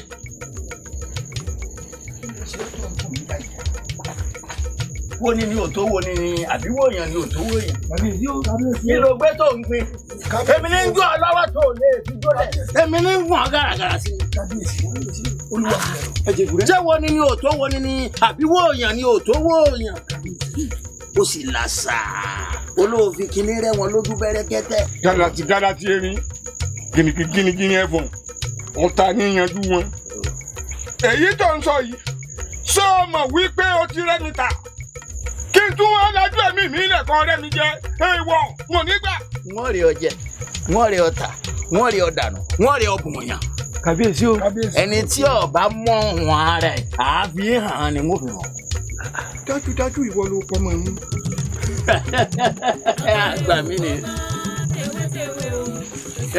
Wo ni ni ò tó wo ni ni àbí wo èèyàn ni ò tó wo èèyàn. Kí ló gbé tó ń gbin? Èmi ní ń gbọ́ ọ lọ́wọ́ tó lè fi gbólẹ̀. Èmi ní ń gùn ọ gàràgàrà sí i. Ṣé wo ni ni ò tó wo ni ni àbí wo èèyàn ni ò tó wo èèyàn? Ó sì làṣà olóòfin kinní rẹ wọn lójú bẹ́rẹ́kẹ́tẹ́. Gàlàtì gàlàtì erin gìnìgìnì ẹ̀fọ̀n ọ̀tá níyanjú wọn. Èyí tó ń sọ yìí ṣé o mọ̀ wípé o ti rẹ́mi ta? Kí n tún wọn lajú ẹ̀mí mi lẹ́kọ̀ọ́ rẹ́ mi jẹ èèwọ̀ mo nígbà. Wọ́n rí ọ jẹ, wọ́n rí ọ tà, wọ́n rí ọ dànù, wọ́n rí ọ bùnyàn. Kàbíyèsí o. Ẹni tí ó bá mọ̀ wọn ara ẹ̀ àáfi hàn ni wọ́n fi hàn. Dájúdájú ìwọ ló pọ́ mọ́ mi. Àgbà mi ni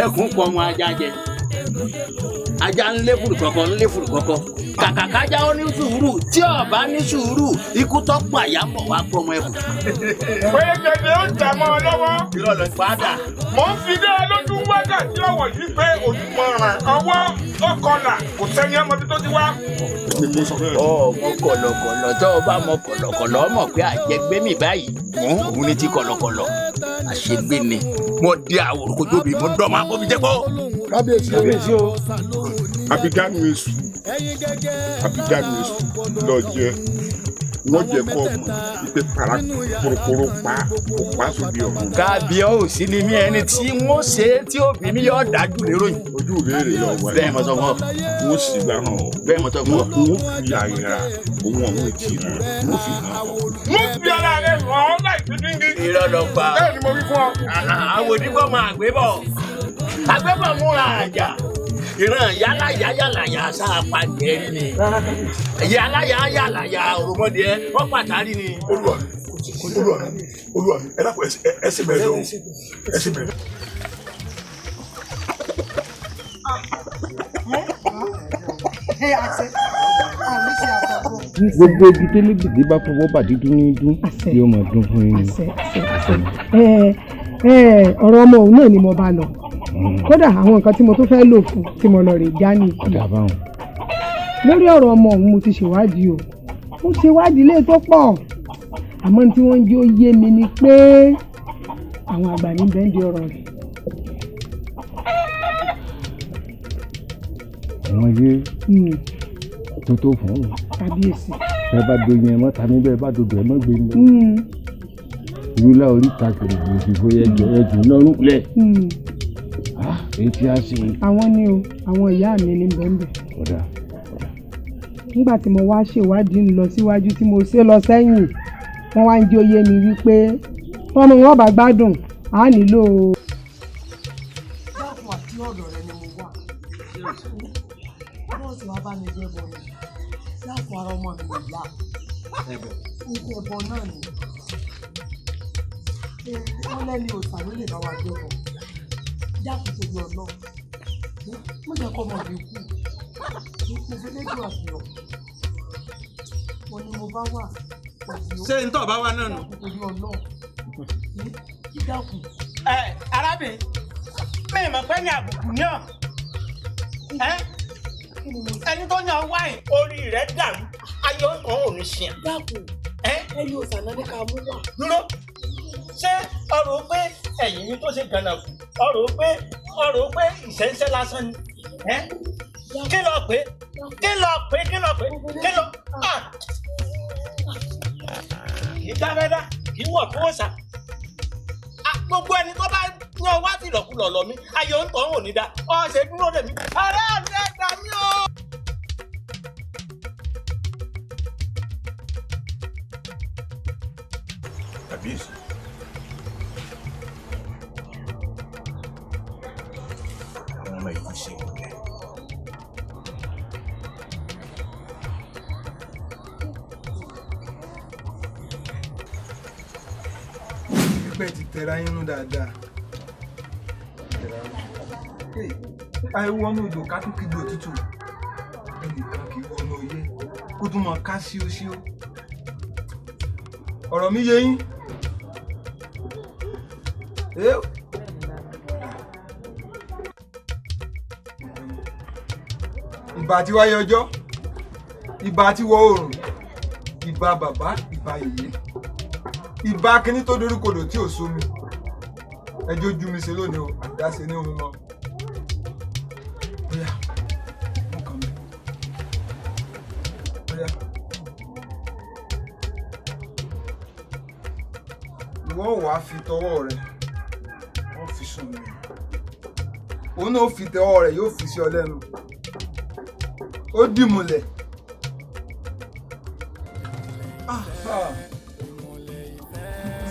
ẹkùn pọ̀ mọ́ ajá jẹ, ajá ń lé fùrù kọ̀kọ̀ ń lé fùrù kọ̀kọ̀. Kàkà kájá ó ní sùúrù tí ó bá ní sùúrù ikú tó pa àyà bọ̀ wá pọ̀ mọ́ ẹkùn. Pé ó jà mọ́ ọ lọ́wọ́. Irọ́ lọ padà. Mo ń fi dé lójú wákàtí ọ̀wọ̀ yìí pé òmùmọ̀ràn ọwọ́ ọkọlà kò sẹ́ni ọmọdé tó ti wá. Ọmọ kọ̀lọ̀kọ̀lọ̀ tó o bá mọ kọ̀lọ̀kọ̀lọ̀ mọ̀ pé àjẹgbé mi báyìí òun ni ti kọ̀lọ̀kọ̀lọ̀ àṣegbé ni mo di àwòrán kojú mi mo dọ́ máa kó mi jẹ́ kó. Kábíyèsí kábíyèsí o. Abidanu Èṣù Abidanu Èṣù lọ jẹ wọ́n jẹ kọ́ ọmọ ìpè para kòròkòrò pa kò pa sóbi ọ̀run. Kábíyọ̀ ò sí ni mí ẹni tí wọ́n ṣe tí òbí mi yọ̀ dájú lérò yìí. Ojú rèé lọ wá. Bẹ́ẹ̀ mo sọ fún ọ. Wọ́n sì gbà hàn ọ́. Bẹ́ẹ̀ mo sọ fún ọ. Wọ́n fi àyà òun ọ̀hún ìtì rẹ̀ wọ́n fi hàn ọ́. Mo fi ara rẹ̀ hàn ọ́ láì fi díngí. Irọ́ lọ pa. Bẹ́ẹ̀ ni mo wí fún ọ. Àwọn òdìgbò máa gbé bọ̀. Àgbébọ̀ múra àjà. Ìran yálàyà yálàyà sáà pàdé rí ni. Yálàyà yálàyà òròmọdé wọ́n pàtàrí ni. Olúwa mi, Olúwa mi, Olúwa mi, ẹ dákun ẹ ṣe bẹ̀rẹ̀ o, ẹ ṣe bẹ̀rẹ̀. Gbogbo ibi tẹ́lẹ̀gbẹ̀dẹ bá fọwọ́ bà dídún ní dún yóò máa dún fún yín. Ọ̀rọ̀ ọmọ òun náà ni mo bá lọ. Kódà àwọn nǹkan tí mo tún fẹ́ lò fún tí mo lọ rè já ní. Ọ̀dà báwọn. Lórí ọ̀rọ̀ ọmọ òun mo ti ṣèwádìí o, mo ṣèwádìí lé tó pọ̀, àmọ́ tí wọ́n ń jẹ́ ó yé mi ni pé àwọn àgbà ní bẹ́ńdì ọ̀rọ̀ rẹ̀. Àwọn yé tó tó fún un. Kábíyèsí. Bẹ́ẹ̀ bá doyin ẹ mọ́ tàbí bẹ́ẹ̀ bá dodo ẹ mọ́ gbé mi. Ìrúlá oríta kèrègbè òfìfo ẹjọ ẹjọ lọ́rùn lẹ̀. Èyí tí a ṣe. Àwọn ni o, àwọn ìyá mi ní bẹ́ńbẹ́. Ọ̀dà. Nígbà tí mo wá ṣèwádìí ń lọ síwájú tí mo ṣe lọ sẹ́yìn, wọ́n wá ń jẹ́ oyé mi wípé tọ́mọ wọn bá gbádùn, á nílò. Dákun àti ọ̀dọ̀ rẹ ni mo wà. Bọ́ọ̀sì wa bá mi gbé bọ̀ ni. Dákun ara ọmọ mi ò yá. Nǹkan ẹ̀bọ náà ni. Wọ́n lẹ́ni òòṣà ló lè bá wa gbé bọ̀. Dákun torí Ọlọ́run. Má jẹ́ kọ́ ọmọ mi kú. Mo fi lédùn àfihàn. Mo ní mo bá wà. Ṣé n tọ́ bá wà náà nù. Nítorí Ọlọ́run. Dákun. Ẹ arábìnrin, mi mọ̀ pé ní àbùkù ní ọ̀. Ẹni tó yàn wáìn orí rẹ̀ dàrú, ayé ọkàn ò ní ṣe. Dákun. Ẹni òsànà ní ká mú wà. Dúró. Ṣé ọ̀rọ̀ pé ẹ̀yìn mi tó ṣe gànàkù, ọ̀rọ̀ pé ìṣẹ́ńṣẹ́ lásán ni? Kí ló pé? Kí ló pé? Kí ló pé? Kí ló? Kì í dábẹ́dá, kì í wọ̀ fún òòṣà. Gbogbo ẹni tó bá yan wá tìlọ̀kulọ̀ lọ mí, ayé ń tọ́ ò ní dá. Ọ ṣe dúró dè mí. Aráàlú ẹ gbà mí o. Kàbíyèsí. Àwọn ọmọ yìí ṣe ìmùlẹ̀. Pípẹ́ ti tẹra yín nú dáadáa. Àìwọ́nú odò ká tún kígbe òtútù. Ẹnìkan kì í wọnú oyé kó tún máa ká síósíó. Ọ̀rọ̀ mi yé yín. Ìbà tí wáyé ọjọ́, ìbà tí wọ̀ oòrùn, ìbà bàbá, ìbà yèyé, ìbà kínní tó doríkodò tí ò sómi. Ẹjọ́ ojú mi ṣe lónìí o, àdáṣe ní ohun mọ́. Bóyá, mú kan mi. Bóyá. Ìwọ wàá fi tọwọ́ rẹ, wọ́n fi sùn mí. Òun náà fi tọwọ́ rẹ yóò fi sí ọ lẹ́nu. Ó dìmùlẹ̀.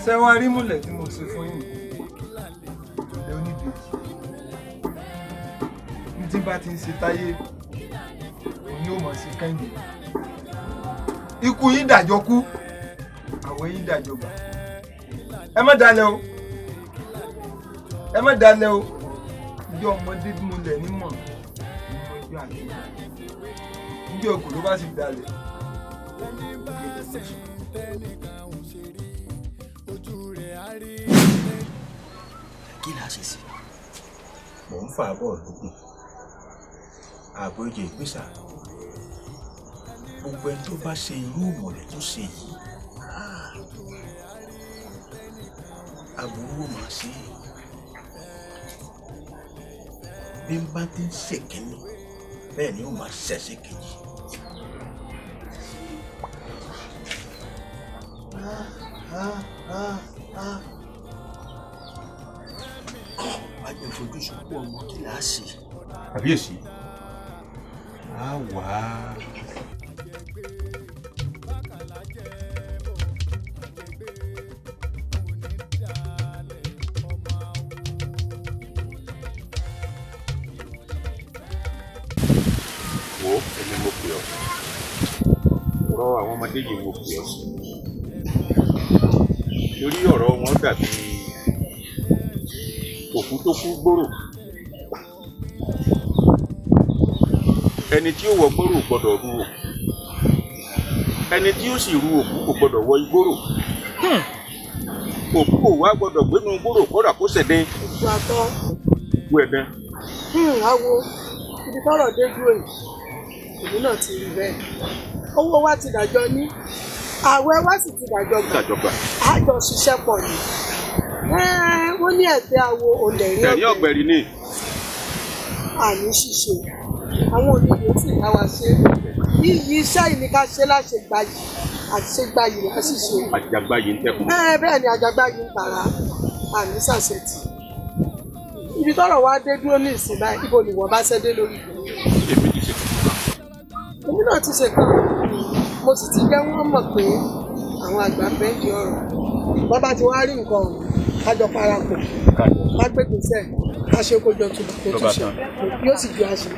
Ṣé wàá rí múlẹ̀ tí mo ṣe fún yín? Ẹ oníbejì. Ní tí bá ti ń ṣe táyé, òun yóò mọ̀ sí Kẹ́hìndé. Ikú yín dàjọ kú, àwẹ̀ yín dàjọ gbà. Ẹ má dalẹ̀ o. Ẹ má dalẹ̀ o. Ìjọ ọmọdé múlẹ̀ nímọ̀, ìmọ̀ ìjọ àti ìjọ òkú ló bá sì dalẹ̀. Kí la ṣe sí? Mò ń fà bọ̀ lókun. Àbójẹ ìpèsà. Gbogbo ẹni tó bá ṣe irú ìmọ̀lẹ̀ tó ṣe yìí, aburú ó máa ṣe é. Bí n bá ti ń ṣèkínní, bẹ́ẹ̀ ni ó máa ṣẹ̀ṣẹ̀ kejì. Wá jẹ́ fojú sunkún ọmọ, kí là á ṣe? Kàbíyèsí, á wà á. Wo èmi mo pè ọ́, ọ̀rọ̀ àwọn ọmọdé yìí mo pè ọ́ sí. Torí ọ̀rọ̀ wọn dàbí òkú tó kú gbòòrò. Ẹni tí ó wọ gbòòrò gbọ́dọ̀ ru òkú. Ẹni tí ó sì ru òkú kò gbọ́dọ̀ wọ igbóró. Òkú kò wá gbọ́dọ̀ gbénu gbòòrò kódà kó ṣẹ̀dẹ̀. Òkú àtọ́. Òkú ẹ̀dán. Awo, ibi tọ́rọ̀ dé dúró yìí, èmi náà ti rí bẹ́ẹ̀. Owó wa ti dàjọ ní, àwẹ̀ wa sì ti dàjọ gbà. Dàjọ gbà. Àjọ ṣiṣẹ́ pọ̀ ni. Wọ́n ní ẹ̀tẹ́ awo olè rí ọ̀gbẹ̀rì. Ọ̀gbẹ̀rì ni. Àní ṣíṣe, àwọn onílé sì bá wa ṣe. Iyì iṣẹ́ yìí ni ká ṣe láṣegbayì, àṣegbayì láṣìṣe. Àjàgbáyé ń tẹkùn. Bẹ́ẹ̀ ni àjàgbáyé ń tàrà, àní ṣàṣetì. Ibi tọ́rọ̀ wa dé dúró ní ìsìn báyìí, ibo ni wọ́n bá ṣẹ́ dé lórí ìlú. Èmi ti ṣe kan. Èmi náà ti ṣe kan. Mo sì ti jẹ́ wọ́n mọ̀ pé àwọn àgbà ń bẹ́ẹ̀ di ọ̀rọ̀. Bọ́ bá ti wá rí nǹkan ọ̀hún, ká jọ parapọ̀, ká gbégbèsè, ká ṣe kó jọ tùbà kó tún ṣe. Yóò sì ju àṣẹ.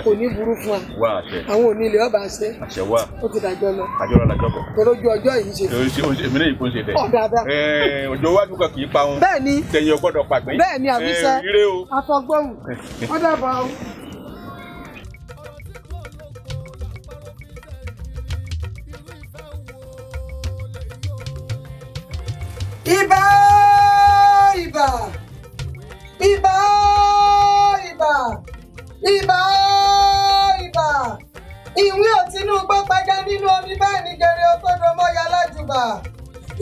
Kò ní burú fún wa. Àwọn òní ilé ọba ṣe. Àṣẹ wà. Ó ti dàjọ lọ. Àjọ lọ làjọ bọ̀. Torójú ọjọ́ yìí ṣe. Èmi náà yìí kò ń ṣe tẹ̀. Ọ̀dà bẹ́ẹ̀. Ọjọ́ iwájú kan kì í pa wọn. Bẹ́ẹ̀ni. Tẹ̀yìn ọgbọ́dọ̀ pàgbẹ́. Bẹ́ẹ̀ni àbíṣẹ́. Ire o. Afọgbọ́hùn. Ó dàbọ̀ o. Ibà, ibà, ibà, ibà, ibà, ibà. Ìwé òtínú gbọ́pẹ́gẹ́ nínú omi bẹ́ẹ̀ ni gèrè ọtọ́dọ̀ mọ́ya lájùbà.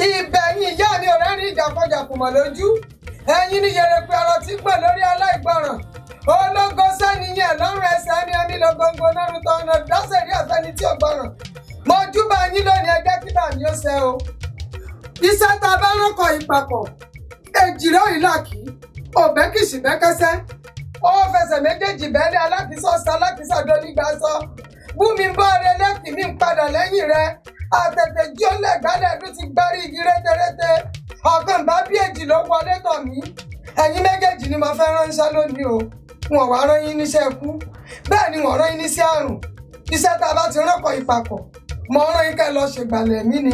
Ibẹ̀yìn ìyá mi ò rẹ́rìn ìjàkọjàkùmọ̀ lójú. Ẹ̀yin ni yèrèpè ọ̀rọ̀ tí gbọ̀n lórí aláìgbọràn. Ológo sẹ́ni yẹn lọ́rùn ẹsẹ̀ ní ẹ̀mí lọ́gọ́ngọ́ lọ́rùn tọ́nà dásẹ̀rí àfẹ́ni tí ò gbọ́ràn. Mo júbà yín lónìí ẹgbẹ́ kíbà mi ó ṣe o. Iṣẹ́ tá a bá rọ́kọ̀ ìpapọ̀, èjìrẹ́ òyìnláàkì, òbẹ́kìsì bẹ́kẹ́sẹ́, ó fẹsẹ̀ méjèèjì bẹ́ẹ̀lẹ́ alákìísọ̀ alákìísọ̀ dónígbà sọ. Búmi ń bọ́ rẹ lẹ́kìí mi ń padà lẹ́yìn rẹ. Àtẹ̀tẹ̀ jí ó lẹ̀gbálẹ̀ ẹ̀dún ti gbárí igi rétérété. Ọ̀kan bá bí èjì ló wọlé tọ̀ mí. Ẹ̀yin méjèèjì ni mo fẹ́ ránṣẹ́ lónìí o. Wọn wá rán yín níṣẹ́ ikú. Bẹ́ẹ̀ ni wọ́n rán yín níṣẹ́ àrùn. Iṣẹ́ tá a bá ti rọ́kọ̀ ìpapọ̀, mo rán yín kẹ́ ẹ lọ ṣègbàlẹ̀ mí ni.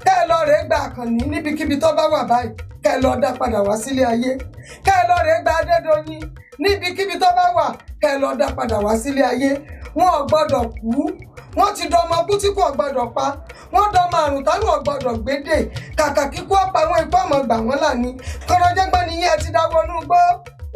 Kẹ́ ẹ lọ rèé gba Àkànní níbikíbi tó bá wà báyìí. Kẹ́ ẹ lọ dá padà wá sílé ayé. Kẹ́ ẹ lọ rèé gba Adédoyin níbikíbi tó bá wà. Kẹ́ ẹ lọ dá padà wá sílé ayé. Wọn ò gbọ́dọ̀ kú. Wọ́n ti dọmọ kú tí kò gbọ́dọ̀ pa. Wọ́n dọmọ àrùn táwọn ò gbọ́dọ̀ gbédè. Kàkà kíkú ọ̀pá wọn ikú ọmọ gbà wọ́n là ní. Kọ́nọ́jẹ́gbọ́n ni yẹn ti dáwọ́ inú gbó.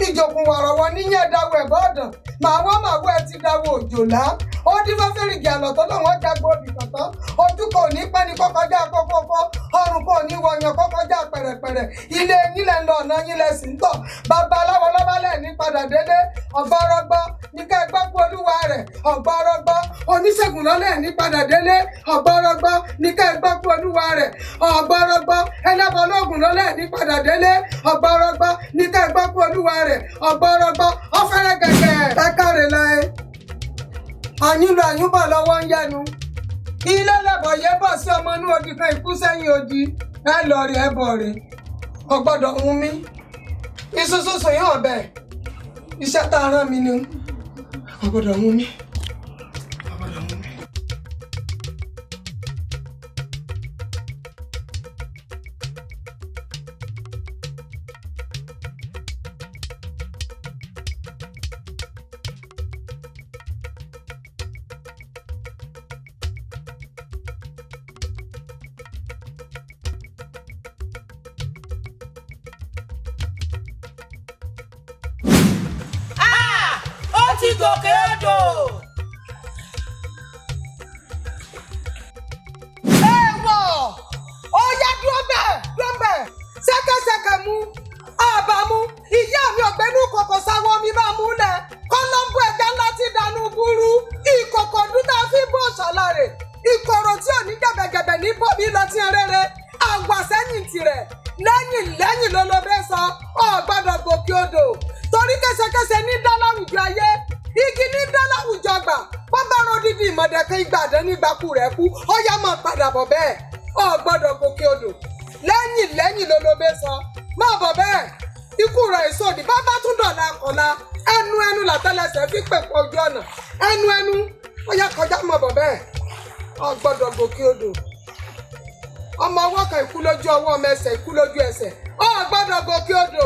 Ìjòkùn wọ̀rọ̀wọ̀ níyẹn dáwọ́ ẹ̀bọ́ ọ̀dàn. Màá wọ́ ẹ ti dáwọ́ òjòlá. Ó dín fẹ́fẹ́rìgì àlọ́tọ́ lọ́wọ́ jágbó obì kọ̀tán. Ojú kò ní pẹ́ ní kọ́kọ́já kókókó. Ọrùn kò ní wọ̀yàn kọ́kọ́já pẹ̀rẹ̀pẹ̀rẹ̀. Ilé yín lẹ̀ ń lọ ọ̀nà yín lẹ̀ sì ń tọ̀. Babaláwo lọ́bálẹ̀ ní padà délé. Ọ̀gbọ́rọ́gbọ́ ní ká gbọ́ pé olúwa rẹ̀. Ọ̀gbọ́rọ́gbọ́ oníṣègùn lọ́lẹ̀ ní padà délé. Ọ̀gbọ́rọ́gbọ́ ní ká gbọ́ pé olúwa rẹ̀. Ọ̀gbọ́rọ́gbọ́ ẹlẹ́bọlóògùn lọ́lẹ̀ ní padà délé. Ọ̀gbọ́rọ́gbọ́ ní ká gbọ́ pé olúwa rẹ̀. Ọ̀gbọ́rọ́gbọ́ ọ̀fẹ́rẹ́ gẹ̀gẹ̀. Ẹ káre láé. Àyúnlọ àyúnbọ̀ lọ́wọ́ ń yẹnu. Ilé lẹ́bọ̀ yé bọ̀ sí ọmọ inú odi kan ìkú sẹ́yìn odi. Ẹ lọ rí ẹ bọ̀ rí. Kò gbọ́dọ̀ hun mí. Iṣu sísun yóò bẹ̀. Iṣẹ́ tá a rán mi ni. Kò gbọ́dọ̀ hun mí. Ó ti gòkè odò. Èèwọ̀! Ó yá dúró bẹ́ẹ̀ dúró bẹ́ẹ̀. Ṣẹ́kẹ́ṣẹkẹ̀ mú, àbá mú, ìyá mi ọ̀gbẹ́nu kòkò sáwọ́ mi máa mú lẹ̀. Kọ́lọ́mbù ẹja ńlá ti dànù gúrú. Ìkòkò dúdú fi bó ṣàlàrè. Ìkòrò tí ò ní gẹ̀bẹ̀gẹ̀bẹ̀ ní bómi lọ tí ń rere. Àwà sẹ́yìn tirẹ̀. Lẹ́yìn lẹ́yìn ló ló bẹ́ sọ, ò gbọ́dọ̀ gòkè odò. Torí kẹsẹkẹsẹ ní dá láwùjọ ayé. Igi ní dá láwùjọ gbà. Wọ́n bá ro dídì ìmọ̀dẹ̀kẹ́ ìgbà àdán nígbàkú rẹ̀ kú. Ó yá máa padà bọ̀ bẹ́ẹ̀. Ò gbọ́dọ̀ gòkè odò. Lẹ́yìn lẹ́yìn ló ló bẹ́ sọ. Máa bọ̀ bẹ́ẹ̀. Ikú rẹ̀ ìsòdì bá bá tún dọ̀la kọ̀la. Ẹnu ẹnu làtẹ́lẹsẹ̀ fi pèpọ̀ ojú ọ̀nà. Ẹnu ẹnu ó yá kọjá máa bọ̀ bẹ́ẹ̀. Ò gbọ́dọ̀ gòkè odò. Ọmọ ọwọ́ kan ikú lójú ọwọ́, ọmọ ẹsẹ̀ ikú lójú ẹsẹ̀. Ó gbọ́dọ̀ gòkè odò.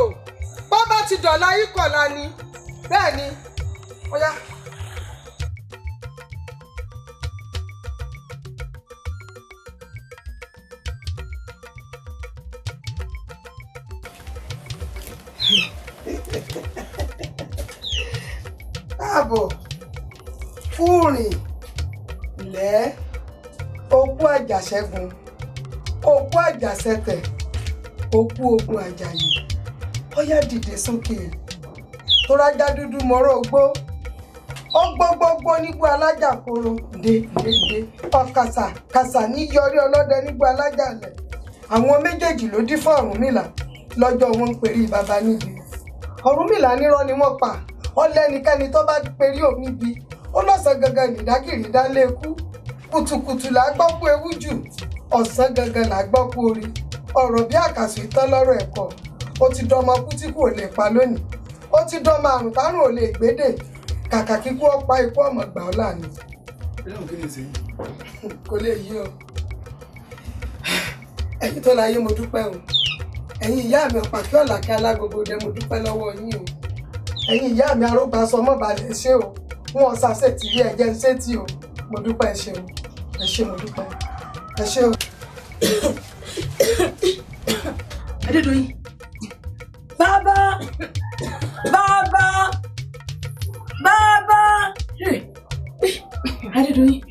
Bó bá ti dọ̀la ikọ̀la ni. Bẹ́ẹ̀ ni. Ó yá. Káàbọ̀, fúrìn lẹ́, okú àjàṣẹ́gun, okú àjàṣẹ́tẹ̀, okú ogun àjàyè. Ó yá dìde sókè. Tórájá dúdú mọ́rọ́ ogbó. Ó gbogbogbò nígbó alájà koro. Dé dé dé. Ọ̀kàsà kàsà ní yọrí ọlọ́dẹ nígbó alájà lẹ̀. Àwọn méjèèjì ló dín fún Ọ̀rúnmìlà lọ́jọ́ wọn ń perí baba níbi. Ọ̀rúnmìlà nírọ́ ni wọ́n pa. Ó lẹ́nikẹ́ni tó bá perí òun níbi. Ó lọ́sàn gangan nìdágìrì dálé ikú. Kùtùkùtù là á gbọ́ kú ewu jù. Ọ̀sán gangan là á gbọ́ kú orí. Ọ̀rọ̀ bí àkàsù ìtàn lọ́rọ̀ ẹ̀kọ́. Ó ti dọmọ kú tí kò lè pa lónìí. Ó ti dọmọ àrùn tárùn ò lè gbédè. Kàkà kíkú ọ̀pá ikú ọmọ gbà ọ́ là ni. Kò lè yí o. Ẹ̀yin tó láyé mo dúpẹ́ o. Ẹ̀yin ìyá mi ọ̀pàkí ọ̀làkẹ́ alágogo dẹ mo dúpẹ́ lọ́wọ́ yín o. Ẹ̀yin ìyá mi arógbá sọ mọ́ balẹ̀ ṣé o. Wọn ṣàṣẹ tì rí ẹ̀jẹ̀ ń ṣe tì o. Mo dúpẹ́ ẹ ṣeun. Ẹ ṣé mo dúpẹ́. Ẹ ṣé o. Adédoyin. Bàbá! Bàbá! Bàbá! Adédoyin.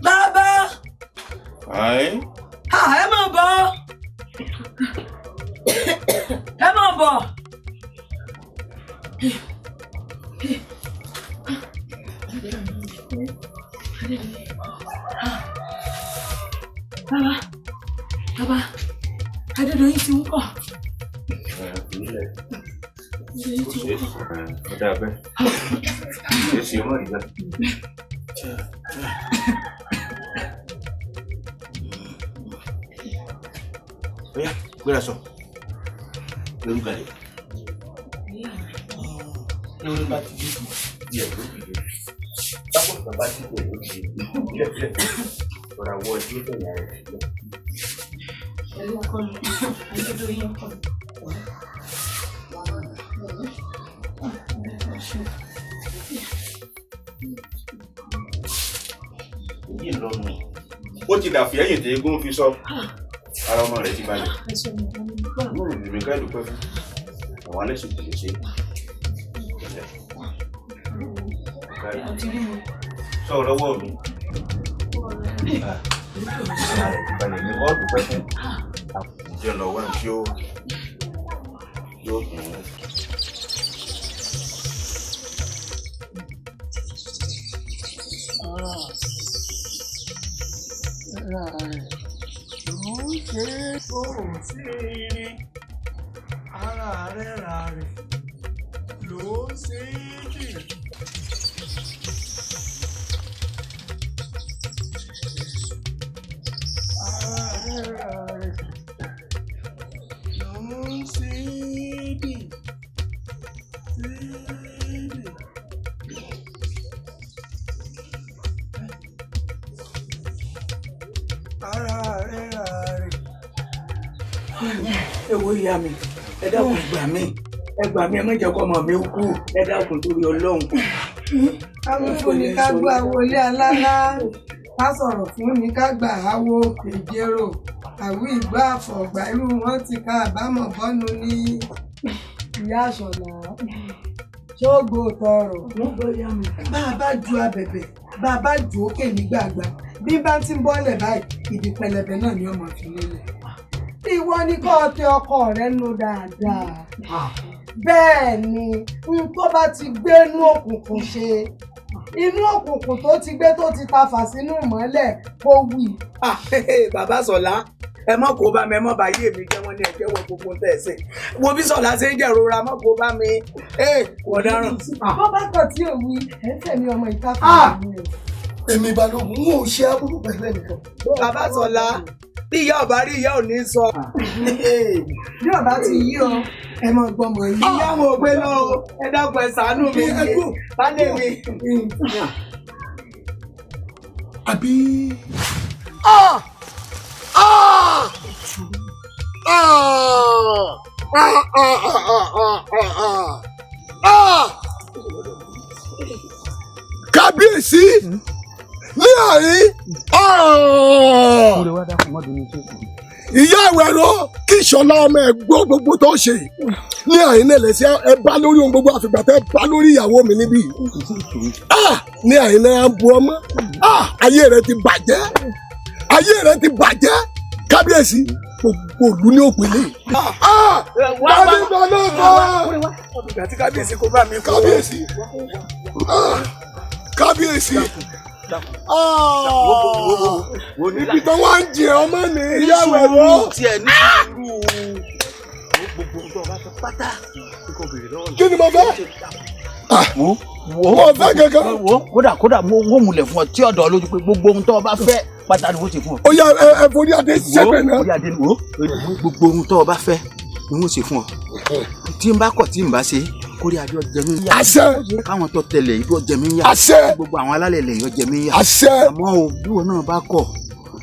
Bàbá! Ẹ Ẹ máa bọ̀! Ẹ máa bọ̀! Bàbá! Bàbá! Adédoyin ti ń kọ̀. Adédoyin ti ń kọ̀. Ọ̀dà bẹ́ẹ̀. Èsì ọmọ ìgbà. Oya, gbéra sọ. Lórí balẹ̀. Lórí bá ti dé díẹ̀ ló dìde. Báwo ni bàbá ti dé ló dìde? Díẹ̀ díẹ̀. Rọra wọ ẹjọ́ tẹ̀lé ara rẹ̀ sílẹ̀. Pẹ̀lú ọkọ mi, Adédoyin ọkọ mi. Èyí ń lọ́nu. Ó ti dàfí ẹ̀yìn tí eégún fi sọ. Ara ọmọ rẹ̀ ti balẹ̀. Inú mi ká dúpẹ́ fún. Àwọn alẹ́ sì tẹ̀lé ṣe. Sọ lọ́wọ́ mi. Ara rẹ̀ ti balẹ̀ ní ọ́ dúpẹ́ fún. Ǹjẹ́ lọ wá ní tí ó yóò kún un. Ara rẹ̀ ra rẹ̀ ló ń ṣe é dì. Ara rẹ̀ ra rẹ̀ ló ń ṣe é dì. Ara rẹ̀ ra rẹ̀. Ẹ wo ìyá mi, ẹ dákun gbà mí, ẹ gbà mí, ẹ má jẹ́ kó ọmọ mi kú, ẹ dákun torí Ọlọ́run. Awífún ni ká gbọ́ àwọlé alálá, ká sọ̀rọ̀ fún ni ká gbà àwo ìjérò, àwí ìgbà àfọ̀gbà irú wọn ti ká àbámọ̀ bọ́nu ní ìyá àṣọ̀lá. Ṣógo tọrọ. Bá a bá ju abẹ̀bẹ̀, bá a bá ju òkè nígbàgbà, bí bá ti ń bọ́lẹ̀ báyìí, ìdí pẹlẹbẹ náà ni ọmọ fi lélẹ̀. Ìwọ ni kó o tẹ ọkọ rẹ nù dáadáa. Bẹ́ẹ̀ ni n tó bá ti gbé inú òkùnkùn ṣe, inú òkùnkùn tó ti gbé tó ti tafà sínú ìmọ́lẹ̀ kó wí. Bàbá Sọlá, ẹ mọ̀ kó bá mi, ẹ mọ̀ bá yé mi jẹ́ wọ́n ní ẹ̀jẹ̀ wọ gbogbo tẹ̀ ẹ̀ sè. Wo bí Sọlá ṣe ń jẹ̀rora, mọ̀ kó bá mi, kò dáràn. Bó bá kọ̀ tí ò wí, ẹ̀ ń tẹ̀mí ọmọ ìtàkùn mi o. Èmi Balógun n ò ṣe aburú pẹ̀lú ẹnìkan. Bàbá Sọlá, bí ìyá ọba rí ìyá ò ní sọ. Bí ọba ti yí ọ, ẹ mọ gbọmọ yìí. Ìyá wọn ò gbé lọ o, ẹ dákun ẹ ṣàánú mi, bálé mi. Àbí. Kábíyèsí ní àárín ìyá ìwẹ̀rọ kí ìṣọ̀lá ọmọ ẹ̀ gbọ́ gbogbo tó ṣe ní àárín náà lẹ́sẹ̀ ẹ bá lórí ohun gbogbo àfìgbà tẹ́ bá lórí ìyàwó mi níbí ní àárín náà ń bu ọmọ ayé rẹ ti bàjẹ́, ayé rẹ ti bàjẹ́ kábíyèsí gbogbo ìlú ní òpìlẹ. Kábíyèsí kò bá mi kú. Kábíyèsí kábíyèsí ibi tó wá ń jẹ ọmọ ní ìyá wẹ̀rọ. Kí ni mo fẹ́? Mo fẹ́ kankan. Kódà kódà mo wọ́n múlẹ̀ fún ọ tí ọ̀dọ̀ lójú pé gbogbo ohun tó o bá fẹ́ pátá ni wọ́n ti fún ọ. Ó yá ẹ forí adé sẹ́pẹ̀ náà. Orí adé wo gbogbo ohun tó o bá fẹ́ ni wọ́n ṣe fún ọ. Tí n bá kọ̀ tí n bá ṣe kórè adé ọjẹ mi yá. Àṣẹ. Káwọn tó tẹlẹ̀ yìí ọjẹ mi yá. Àṣẹ. Gbogbo àwọn alálẹ̀ lẹ̀ yìí ọjẹ mi yá. Àṣẹ. Àmọ́ o bí wọn náà bá kọ̀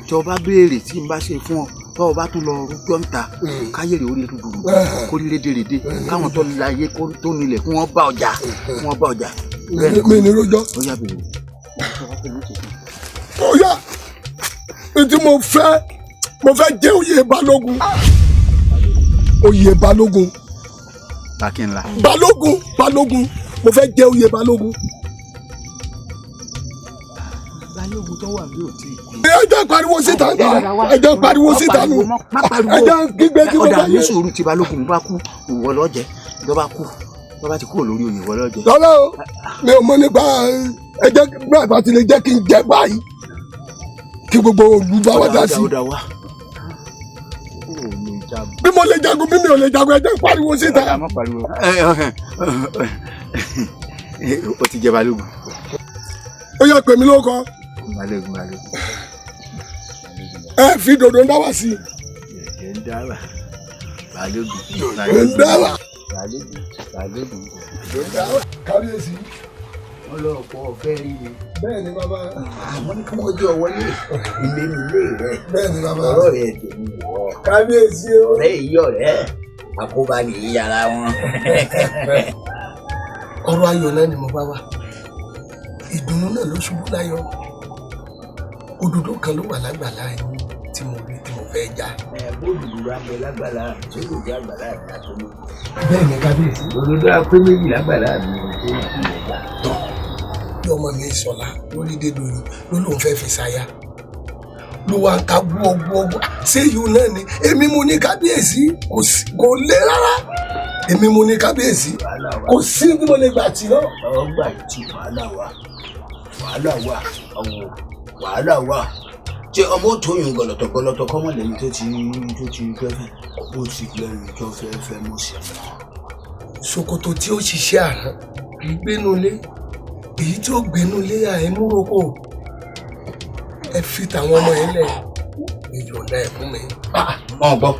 tí o bá béèrè tí n bá ṣe fún ọ tó o bá tún lọ rújọ́ ń ta káyèrè orí dúdú kórí rédèrèdè káwọn tó láyé tó nílẹ̀ kí wọ́n bá ọjà kí wọ́n bá ọjà. Mi ní rojọ́. Ó yá bèrè. Ó yá tí mo fẹ́ Mo fẹ́ jẹ oyè balógun. Oyè balógun. Akínla. Balógun balógun mo fẹ́ jẹ oyè balógun. Balógun tó wà bí ò tí ì kú. Ẹ jẹ́ pariwo síta nù. Ẹ jẹ́ pariwo síta nù. Ẹ jẹ́ kígbe kí gbogbo ọ̀dà ayé. ní sùúrù tí balógun bá kú ìwọ ló jẹ tó bá kú tó bá ti kúrò lórí oyè ìwọ ló jẹ. Lọ́lá o, mi ò mọ nípa ẹ jẹ́ bí àgbà ti lè jẹ́ kí n jẹ báyìí. Kí gbogbo olú bá wa dá sí. Ọ̀dà wa. Bí mo lè jagun bí mi ò lè jagun ẹ jẹ́ pariwo síta. Ọ̀dà má pariwo. O ti jẹ balógun. Ó yá pè mí lórúkọ. Balógun balógun. Ẹ fi dòdò ń dá wá sí i. Dòdò ń dá wà. Balógun. Dòdò ń dá wà. Balógun balógun. Dòdò ń dá wà. Kábíyèsí. Wọ́n lọ pọ̀ ọ̀fẹ́ rí mi. Bẹ́ẹ̀ ni bàbá. Àwọn ní kí wọ́n jẹ́ ọwọ́lé ilé mi ilé rẹ̀. Bẹ́ẹ̀ ni bàbá. Ọ̀rọ̀ rẹ̀ tèmi wọ̀. Kábíyèsí o. Ọ̀rẹ́ yìí ọ̀rẹ́ àkóbá nìyí yàrá wọn. Ọ̀rọ̀ ayọ̀ náà ni mo bá wà. Ìdùnnú náà ló ṣubú láyọ̀. Òdòdó kan ló wà lágbàlá yín tí mo rí tí mo fẹ́ já. Ẹ bóòlù wa ń bẹ lágbàlá mi tí kò jẹ́ àgbàlá mi àtọ́lù. Bẹ́ẹ̀ ni kábíyèsí. Òdòdó apé méjì lágbàlá mi ò tó kù lẹ́gbà. Bí ọmọ mi Sọlá lórí Dédoyin ló lóun fẹ́ fi ṣaya ló wá ń ka gbọ́gbọ́gbọ́ ṣé yìí náà ni èmi mo ní kábíyèsí kò lé rárá èmi mo ní kábíyèsí kò sí bí mo lè gbà tì náà. Ọgbà tí wàhálà wà wàhálà wà ọwọ wàhálà wà ṣé ọmọ ò tó yun gọlọtọ gọlọtọ kọmọ lẹ́yìn tó ti fẹ́ fẹ́ ó ti lẹ́yìn tó fẹ́ fẹ́ mú sí i. Ṣòkòtò tí ó ṣiṣẹ́ àrán kì í gbénu lé èyí tí ó gbénu lé àìmúroko ẹ fi tàwọn ọmọ yẹn lẹ ẹ yọ̀ǹda ẹ fún mi. Wọ́n gbọ́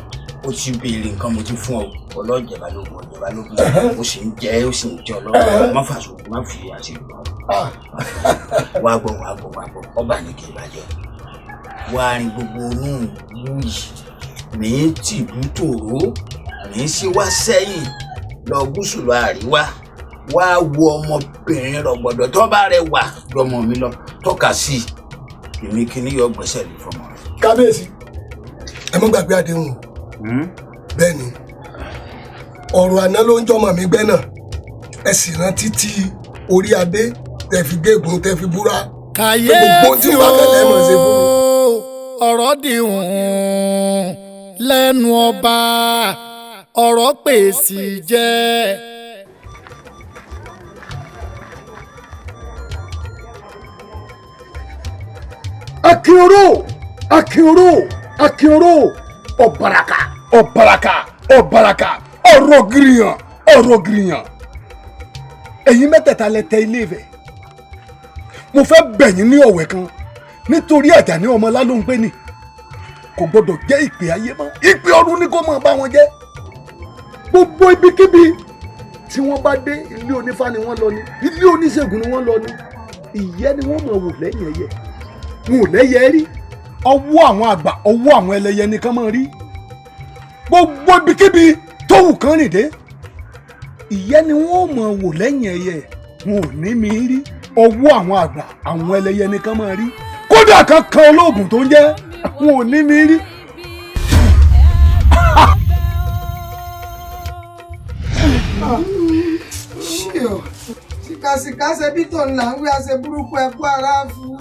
ó ti béèrè nǹkan mo ti fún ọ ọlọ́jẹ̀ balógun ọ̀jẹ̀ balógun ó sì ń jẹ́ ó sì ń jẹ ọlọ́run má fàṣọ má fi àṣírí wá gbọ́ wá gbọ́ wá gbọ́ ọba ní kí n bàjẹ́ wá rin gbogbo inú ìlú yìí ní tìbú tòró ní sí wá sẹ́yìn lọ gúúsù lọ àríwá wá wo ọmọbìnrin rọ̀gbọ̀dọ̀ tó bá rẹ wà lọmọ mi lọ tọ́ka sí i èmi kì í yọ gbẹ́sẹ̀ lé fọmọ rẹ. Kábíyèsí ẹ mọ́ gbàgbé àdéhùn o. Bẹ́ẹ̀ ni ọ̀rọ̀ àná ló ń jọmọ mi gbẹ́ náà ẹ sì rántí tí orí adé tẹ fi gégùn tẹ fi búra pé gbogbo tí wàá fẹ́ lẹ́mọ̀ ṣe fún mi. Ọ̀rọ̀ dìhun lẹ́nu ọba ọ̀rọ̀ pèsè jẹ́. Akínró Akínró Akínró ọ̀bàràkà ọ̀bàràkà ọ̀bàràkà ọ̀rọ̀ gíríyàn ọ̀rọ̀ gíríyàn. Ẹ̀yin mẹ́tẹ̀ẹ̀ta lẹ tẹ ilé Ifẹ̀. Mo fẹ́ bẹ̀ yín ní ọ̀wẹ̀ kan nítorí Àjàní ọmọ Lálóńpé ni kò gbọdọ̀ jẹ́ ìpè ayé mọ́ ìpè ọ̀run ni kò mọ̀ bá wọn jẹ́. Gbogbo ibikíbi tí wọ́n bá dé ilé onífá ni wọ́n lọ ni ilé oníṣègùn ni wọ́n lọ ni ìyẹ́ ni wọ́n mọ̀ wò lẹ́yìn ẹyẹ wọn ò lẹ́yẹ rí ọwọ́ àwọn àgbà ọwọ́ àwọn ẹlẹ́yẹ nìkan máa rí. Gbogbo ibikíbi tó wù kán rìn dé ìyẹ́ ni wọ́n mọ̀ wò lẹ́yìn ẹyẹ wọn ò ní mi rí ọwọ́ àwọn àgbà àwọn ẹlẹ́yẹ nìkan máa rí kódà kankan olóògùn tó ń jẹ́ wọn ò ní mi rí. Sìkàsìkà ṣe bí tòun là ń wí àṣẹ burúkú ẹkú ara fún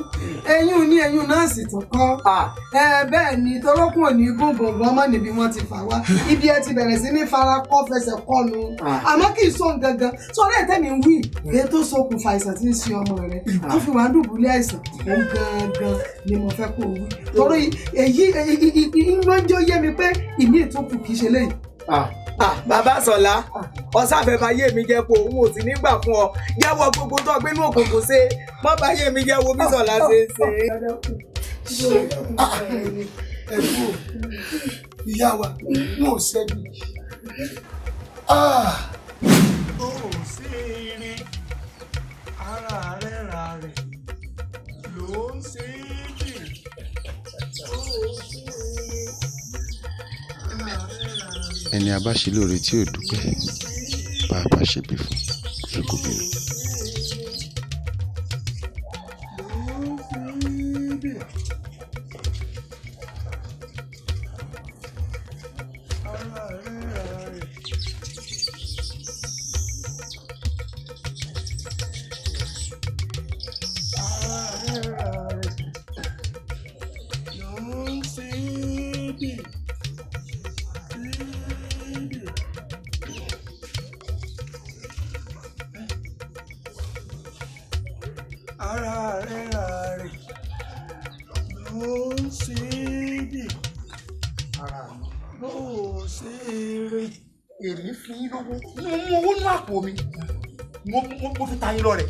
eyín ní eyín náà sì tún kọ́ ẹ bẹ́ẹ̀ ni torókùn òní gúngùngùn ọmọ níbi wọ́n ti fà wá ibi ẹ ti bẹ̀rẹ̀ sí ní fara kọ́ fẹsẹ̀ kọ́nu àmọ́ kì í sóhun gangan sọ̀rọ̀ ẹ̀ tẹ́mi ń wí èyí tó ṣokùnfà àìsàn tí ń ṣe ọmọ rẹ tó fi wá ń dùbúlẹ̀ àìsàn òun gangan ni mo fẹ́ kó o wí torí èyí ló ń jẹ́ ó yé mi pé ìmí ìtúkù kì í ṣe léyìí. Bàbá Sọlá ọsàfẹ́ bá yé mi jẹ́ pé òun ò sì nígbà fún ọ jẹ́wọ́ gbogbo tó gbé inú òkùnkùn ṣe mọ́ bá yé mi jẹ́ wo bí Sọlá ṣe ṣe. Ẹ kú ìyá wa n ò ṣẹ́bi. Ó ṣe eré ara rẹ̀ ra rẹ̀ ló ń ṣe é jì. Ó ṣe eré ara rẹ̀ ra rẹ̀. Ẹni a bá ṣe lóore tí ò dúpẹ́ bá a bá ṣègbè fún un kò bínú. Ara rẹ̀ rà rẹ̀ ló ń ṣe é dì. Ara mi ló ṣe é rè. Èmi fún yín lówó, mo mú owó nú àpò mi, mo fi ta yín lọ rẹ̀.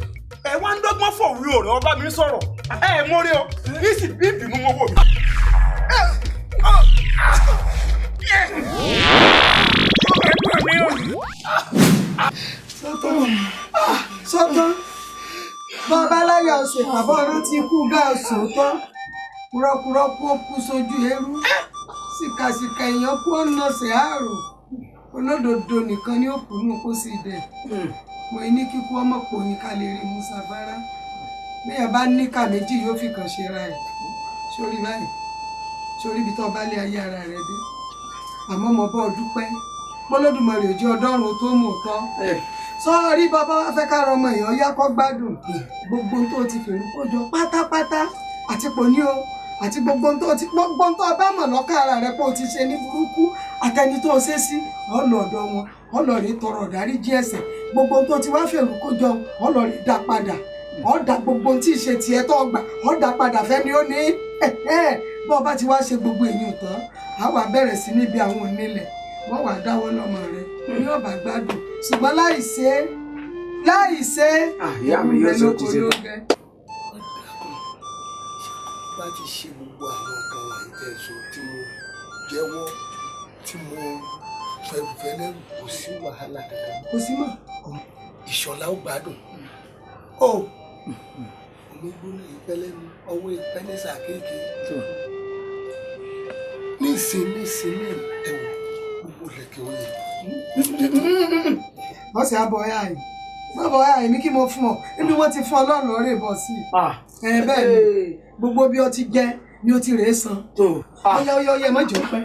Ẹ wá ń dọ́gbọ́n fọ̀wé ọ̀rọ̀ ọba mi sọ̀rọ̀. Ẹ mórí o, ní sì bí ìbínú mọ́wọ́ mi. Sọ́tán bàbá láyà ọ̀sẹ̀ àbọ̀ rántí ikú gáàsì òótọ́ kúrọ́kúrọ́ kú ó kú sójú eérú sìkàsìkà èèyàn kú ọ̀nà ṣe àrò olódodo nìkan ni ó kú nù kó sì dẹ̀ mo ní kíkú ọmọ pò ní ká lè rí musa fara bẹ́ẹ̀ bá níkà méjì yóò fi kàn ṣe ra ẹ̀ sórí báyìí sórí ibi tó bá lé ayé ara rẹ dé àmọ́ mo bọ́ ọ dúpẹ́ pọ́lọ́dúnmọ̀rì òjì ọdọ́run tó mú tọ́ sọ́ọ́rí bàbá wa fẹ́ kára ọmọ èèyàn yá kó gbádùn gbogbo tó ti fèrú kó jọ pátápátá àti pò ní o àti gbogbo tó ti gbogbo tó bá mọ̀ lọ́kàn ara rẹ pé o ti ṣe ní burúkú àtẹni tó ṣe sí ọ̀nà ọ̀dọ̀ wọn ọlọ́ọ̀rẹ́ tọrọ ìdáríjì ẹ̀ṣẹ̀ gbogbo tó ti wá fèrú kó jọ ọlọ́ọ̀rẹ́ dá padà ọ̀dà gbogbo tí ì ṣe tiẹ̀ tó gbà ọ̀dà padà fẹ́ni ó ní bọ́ ọ bá ti wá ṣe gbogbo èyí tán á wà bẹ̀rẹ̀ sí níbi àwọn onílẹ̀ wọ́n wà dáwọ́ lọ́mọ rẹ ní ọ̀bà gbádùn ṣùgbọ́n láì ṣe láì ṣe ìyá mi yóò sọ ti ṣe tán. Bá ti ṣe gbogbo àwọn nǹkan wọ̀nyí tẹ́ sọ tí mo jẹ́wọ́ tí mo fẹ́rùfẹ́ lẹ́rù kò sí wàhálà kankan. Kò sí mọ́. Ìṣọ̀lá ó gbádùn. Ó omi gbóná ìpẹ́ lẹ́nu ọwọ́ ìpẹ́ ní sàkéèké. Nísìn ẹ̀wọ̀ gbogbo lẹ̀kẹ̀ oyè. Wọ́n sì á bọ̀ ẹ́ àyè. Má bọ̀ ẹ́ àyè mi kí mo fún ọ. Níbi wọ́n ti fún ọ lọ́rùn ọ̀rẹ́ bọ̀ sí i. Ẹ bẹ́ẹ̀ ni gbogbo bí o ti jẹ ni o ti rèé san. Ó yá ó yá ó yá ẹ má jẹ́ ó pẹ́.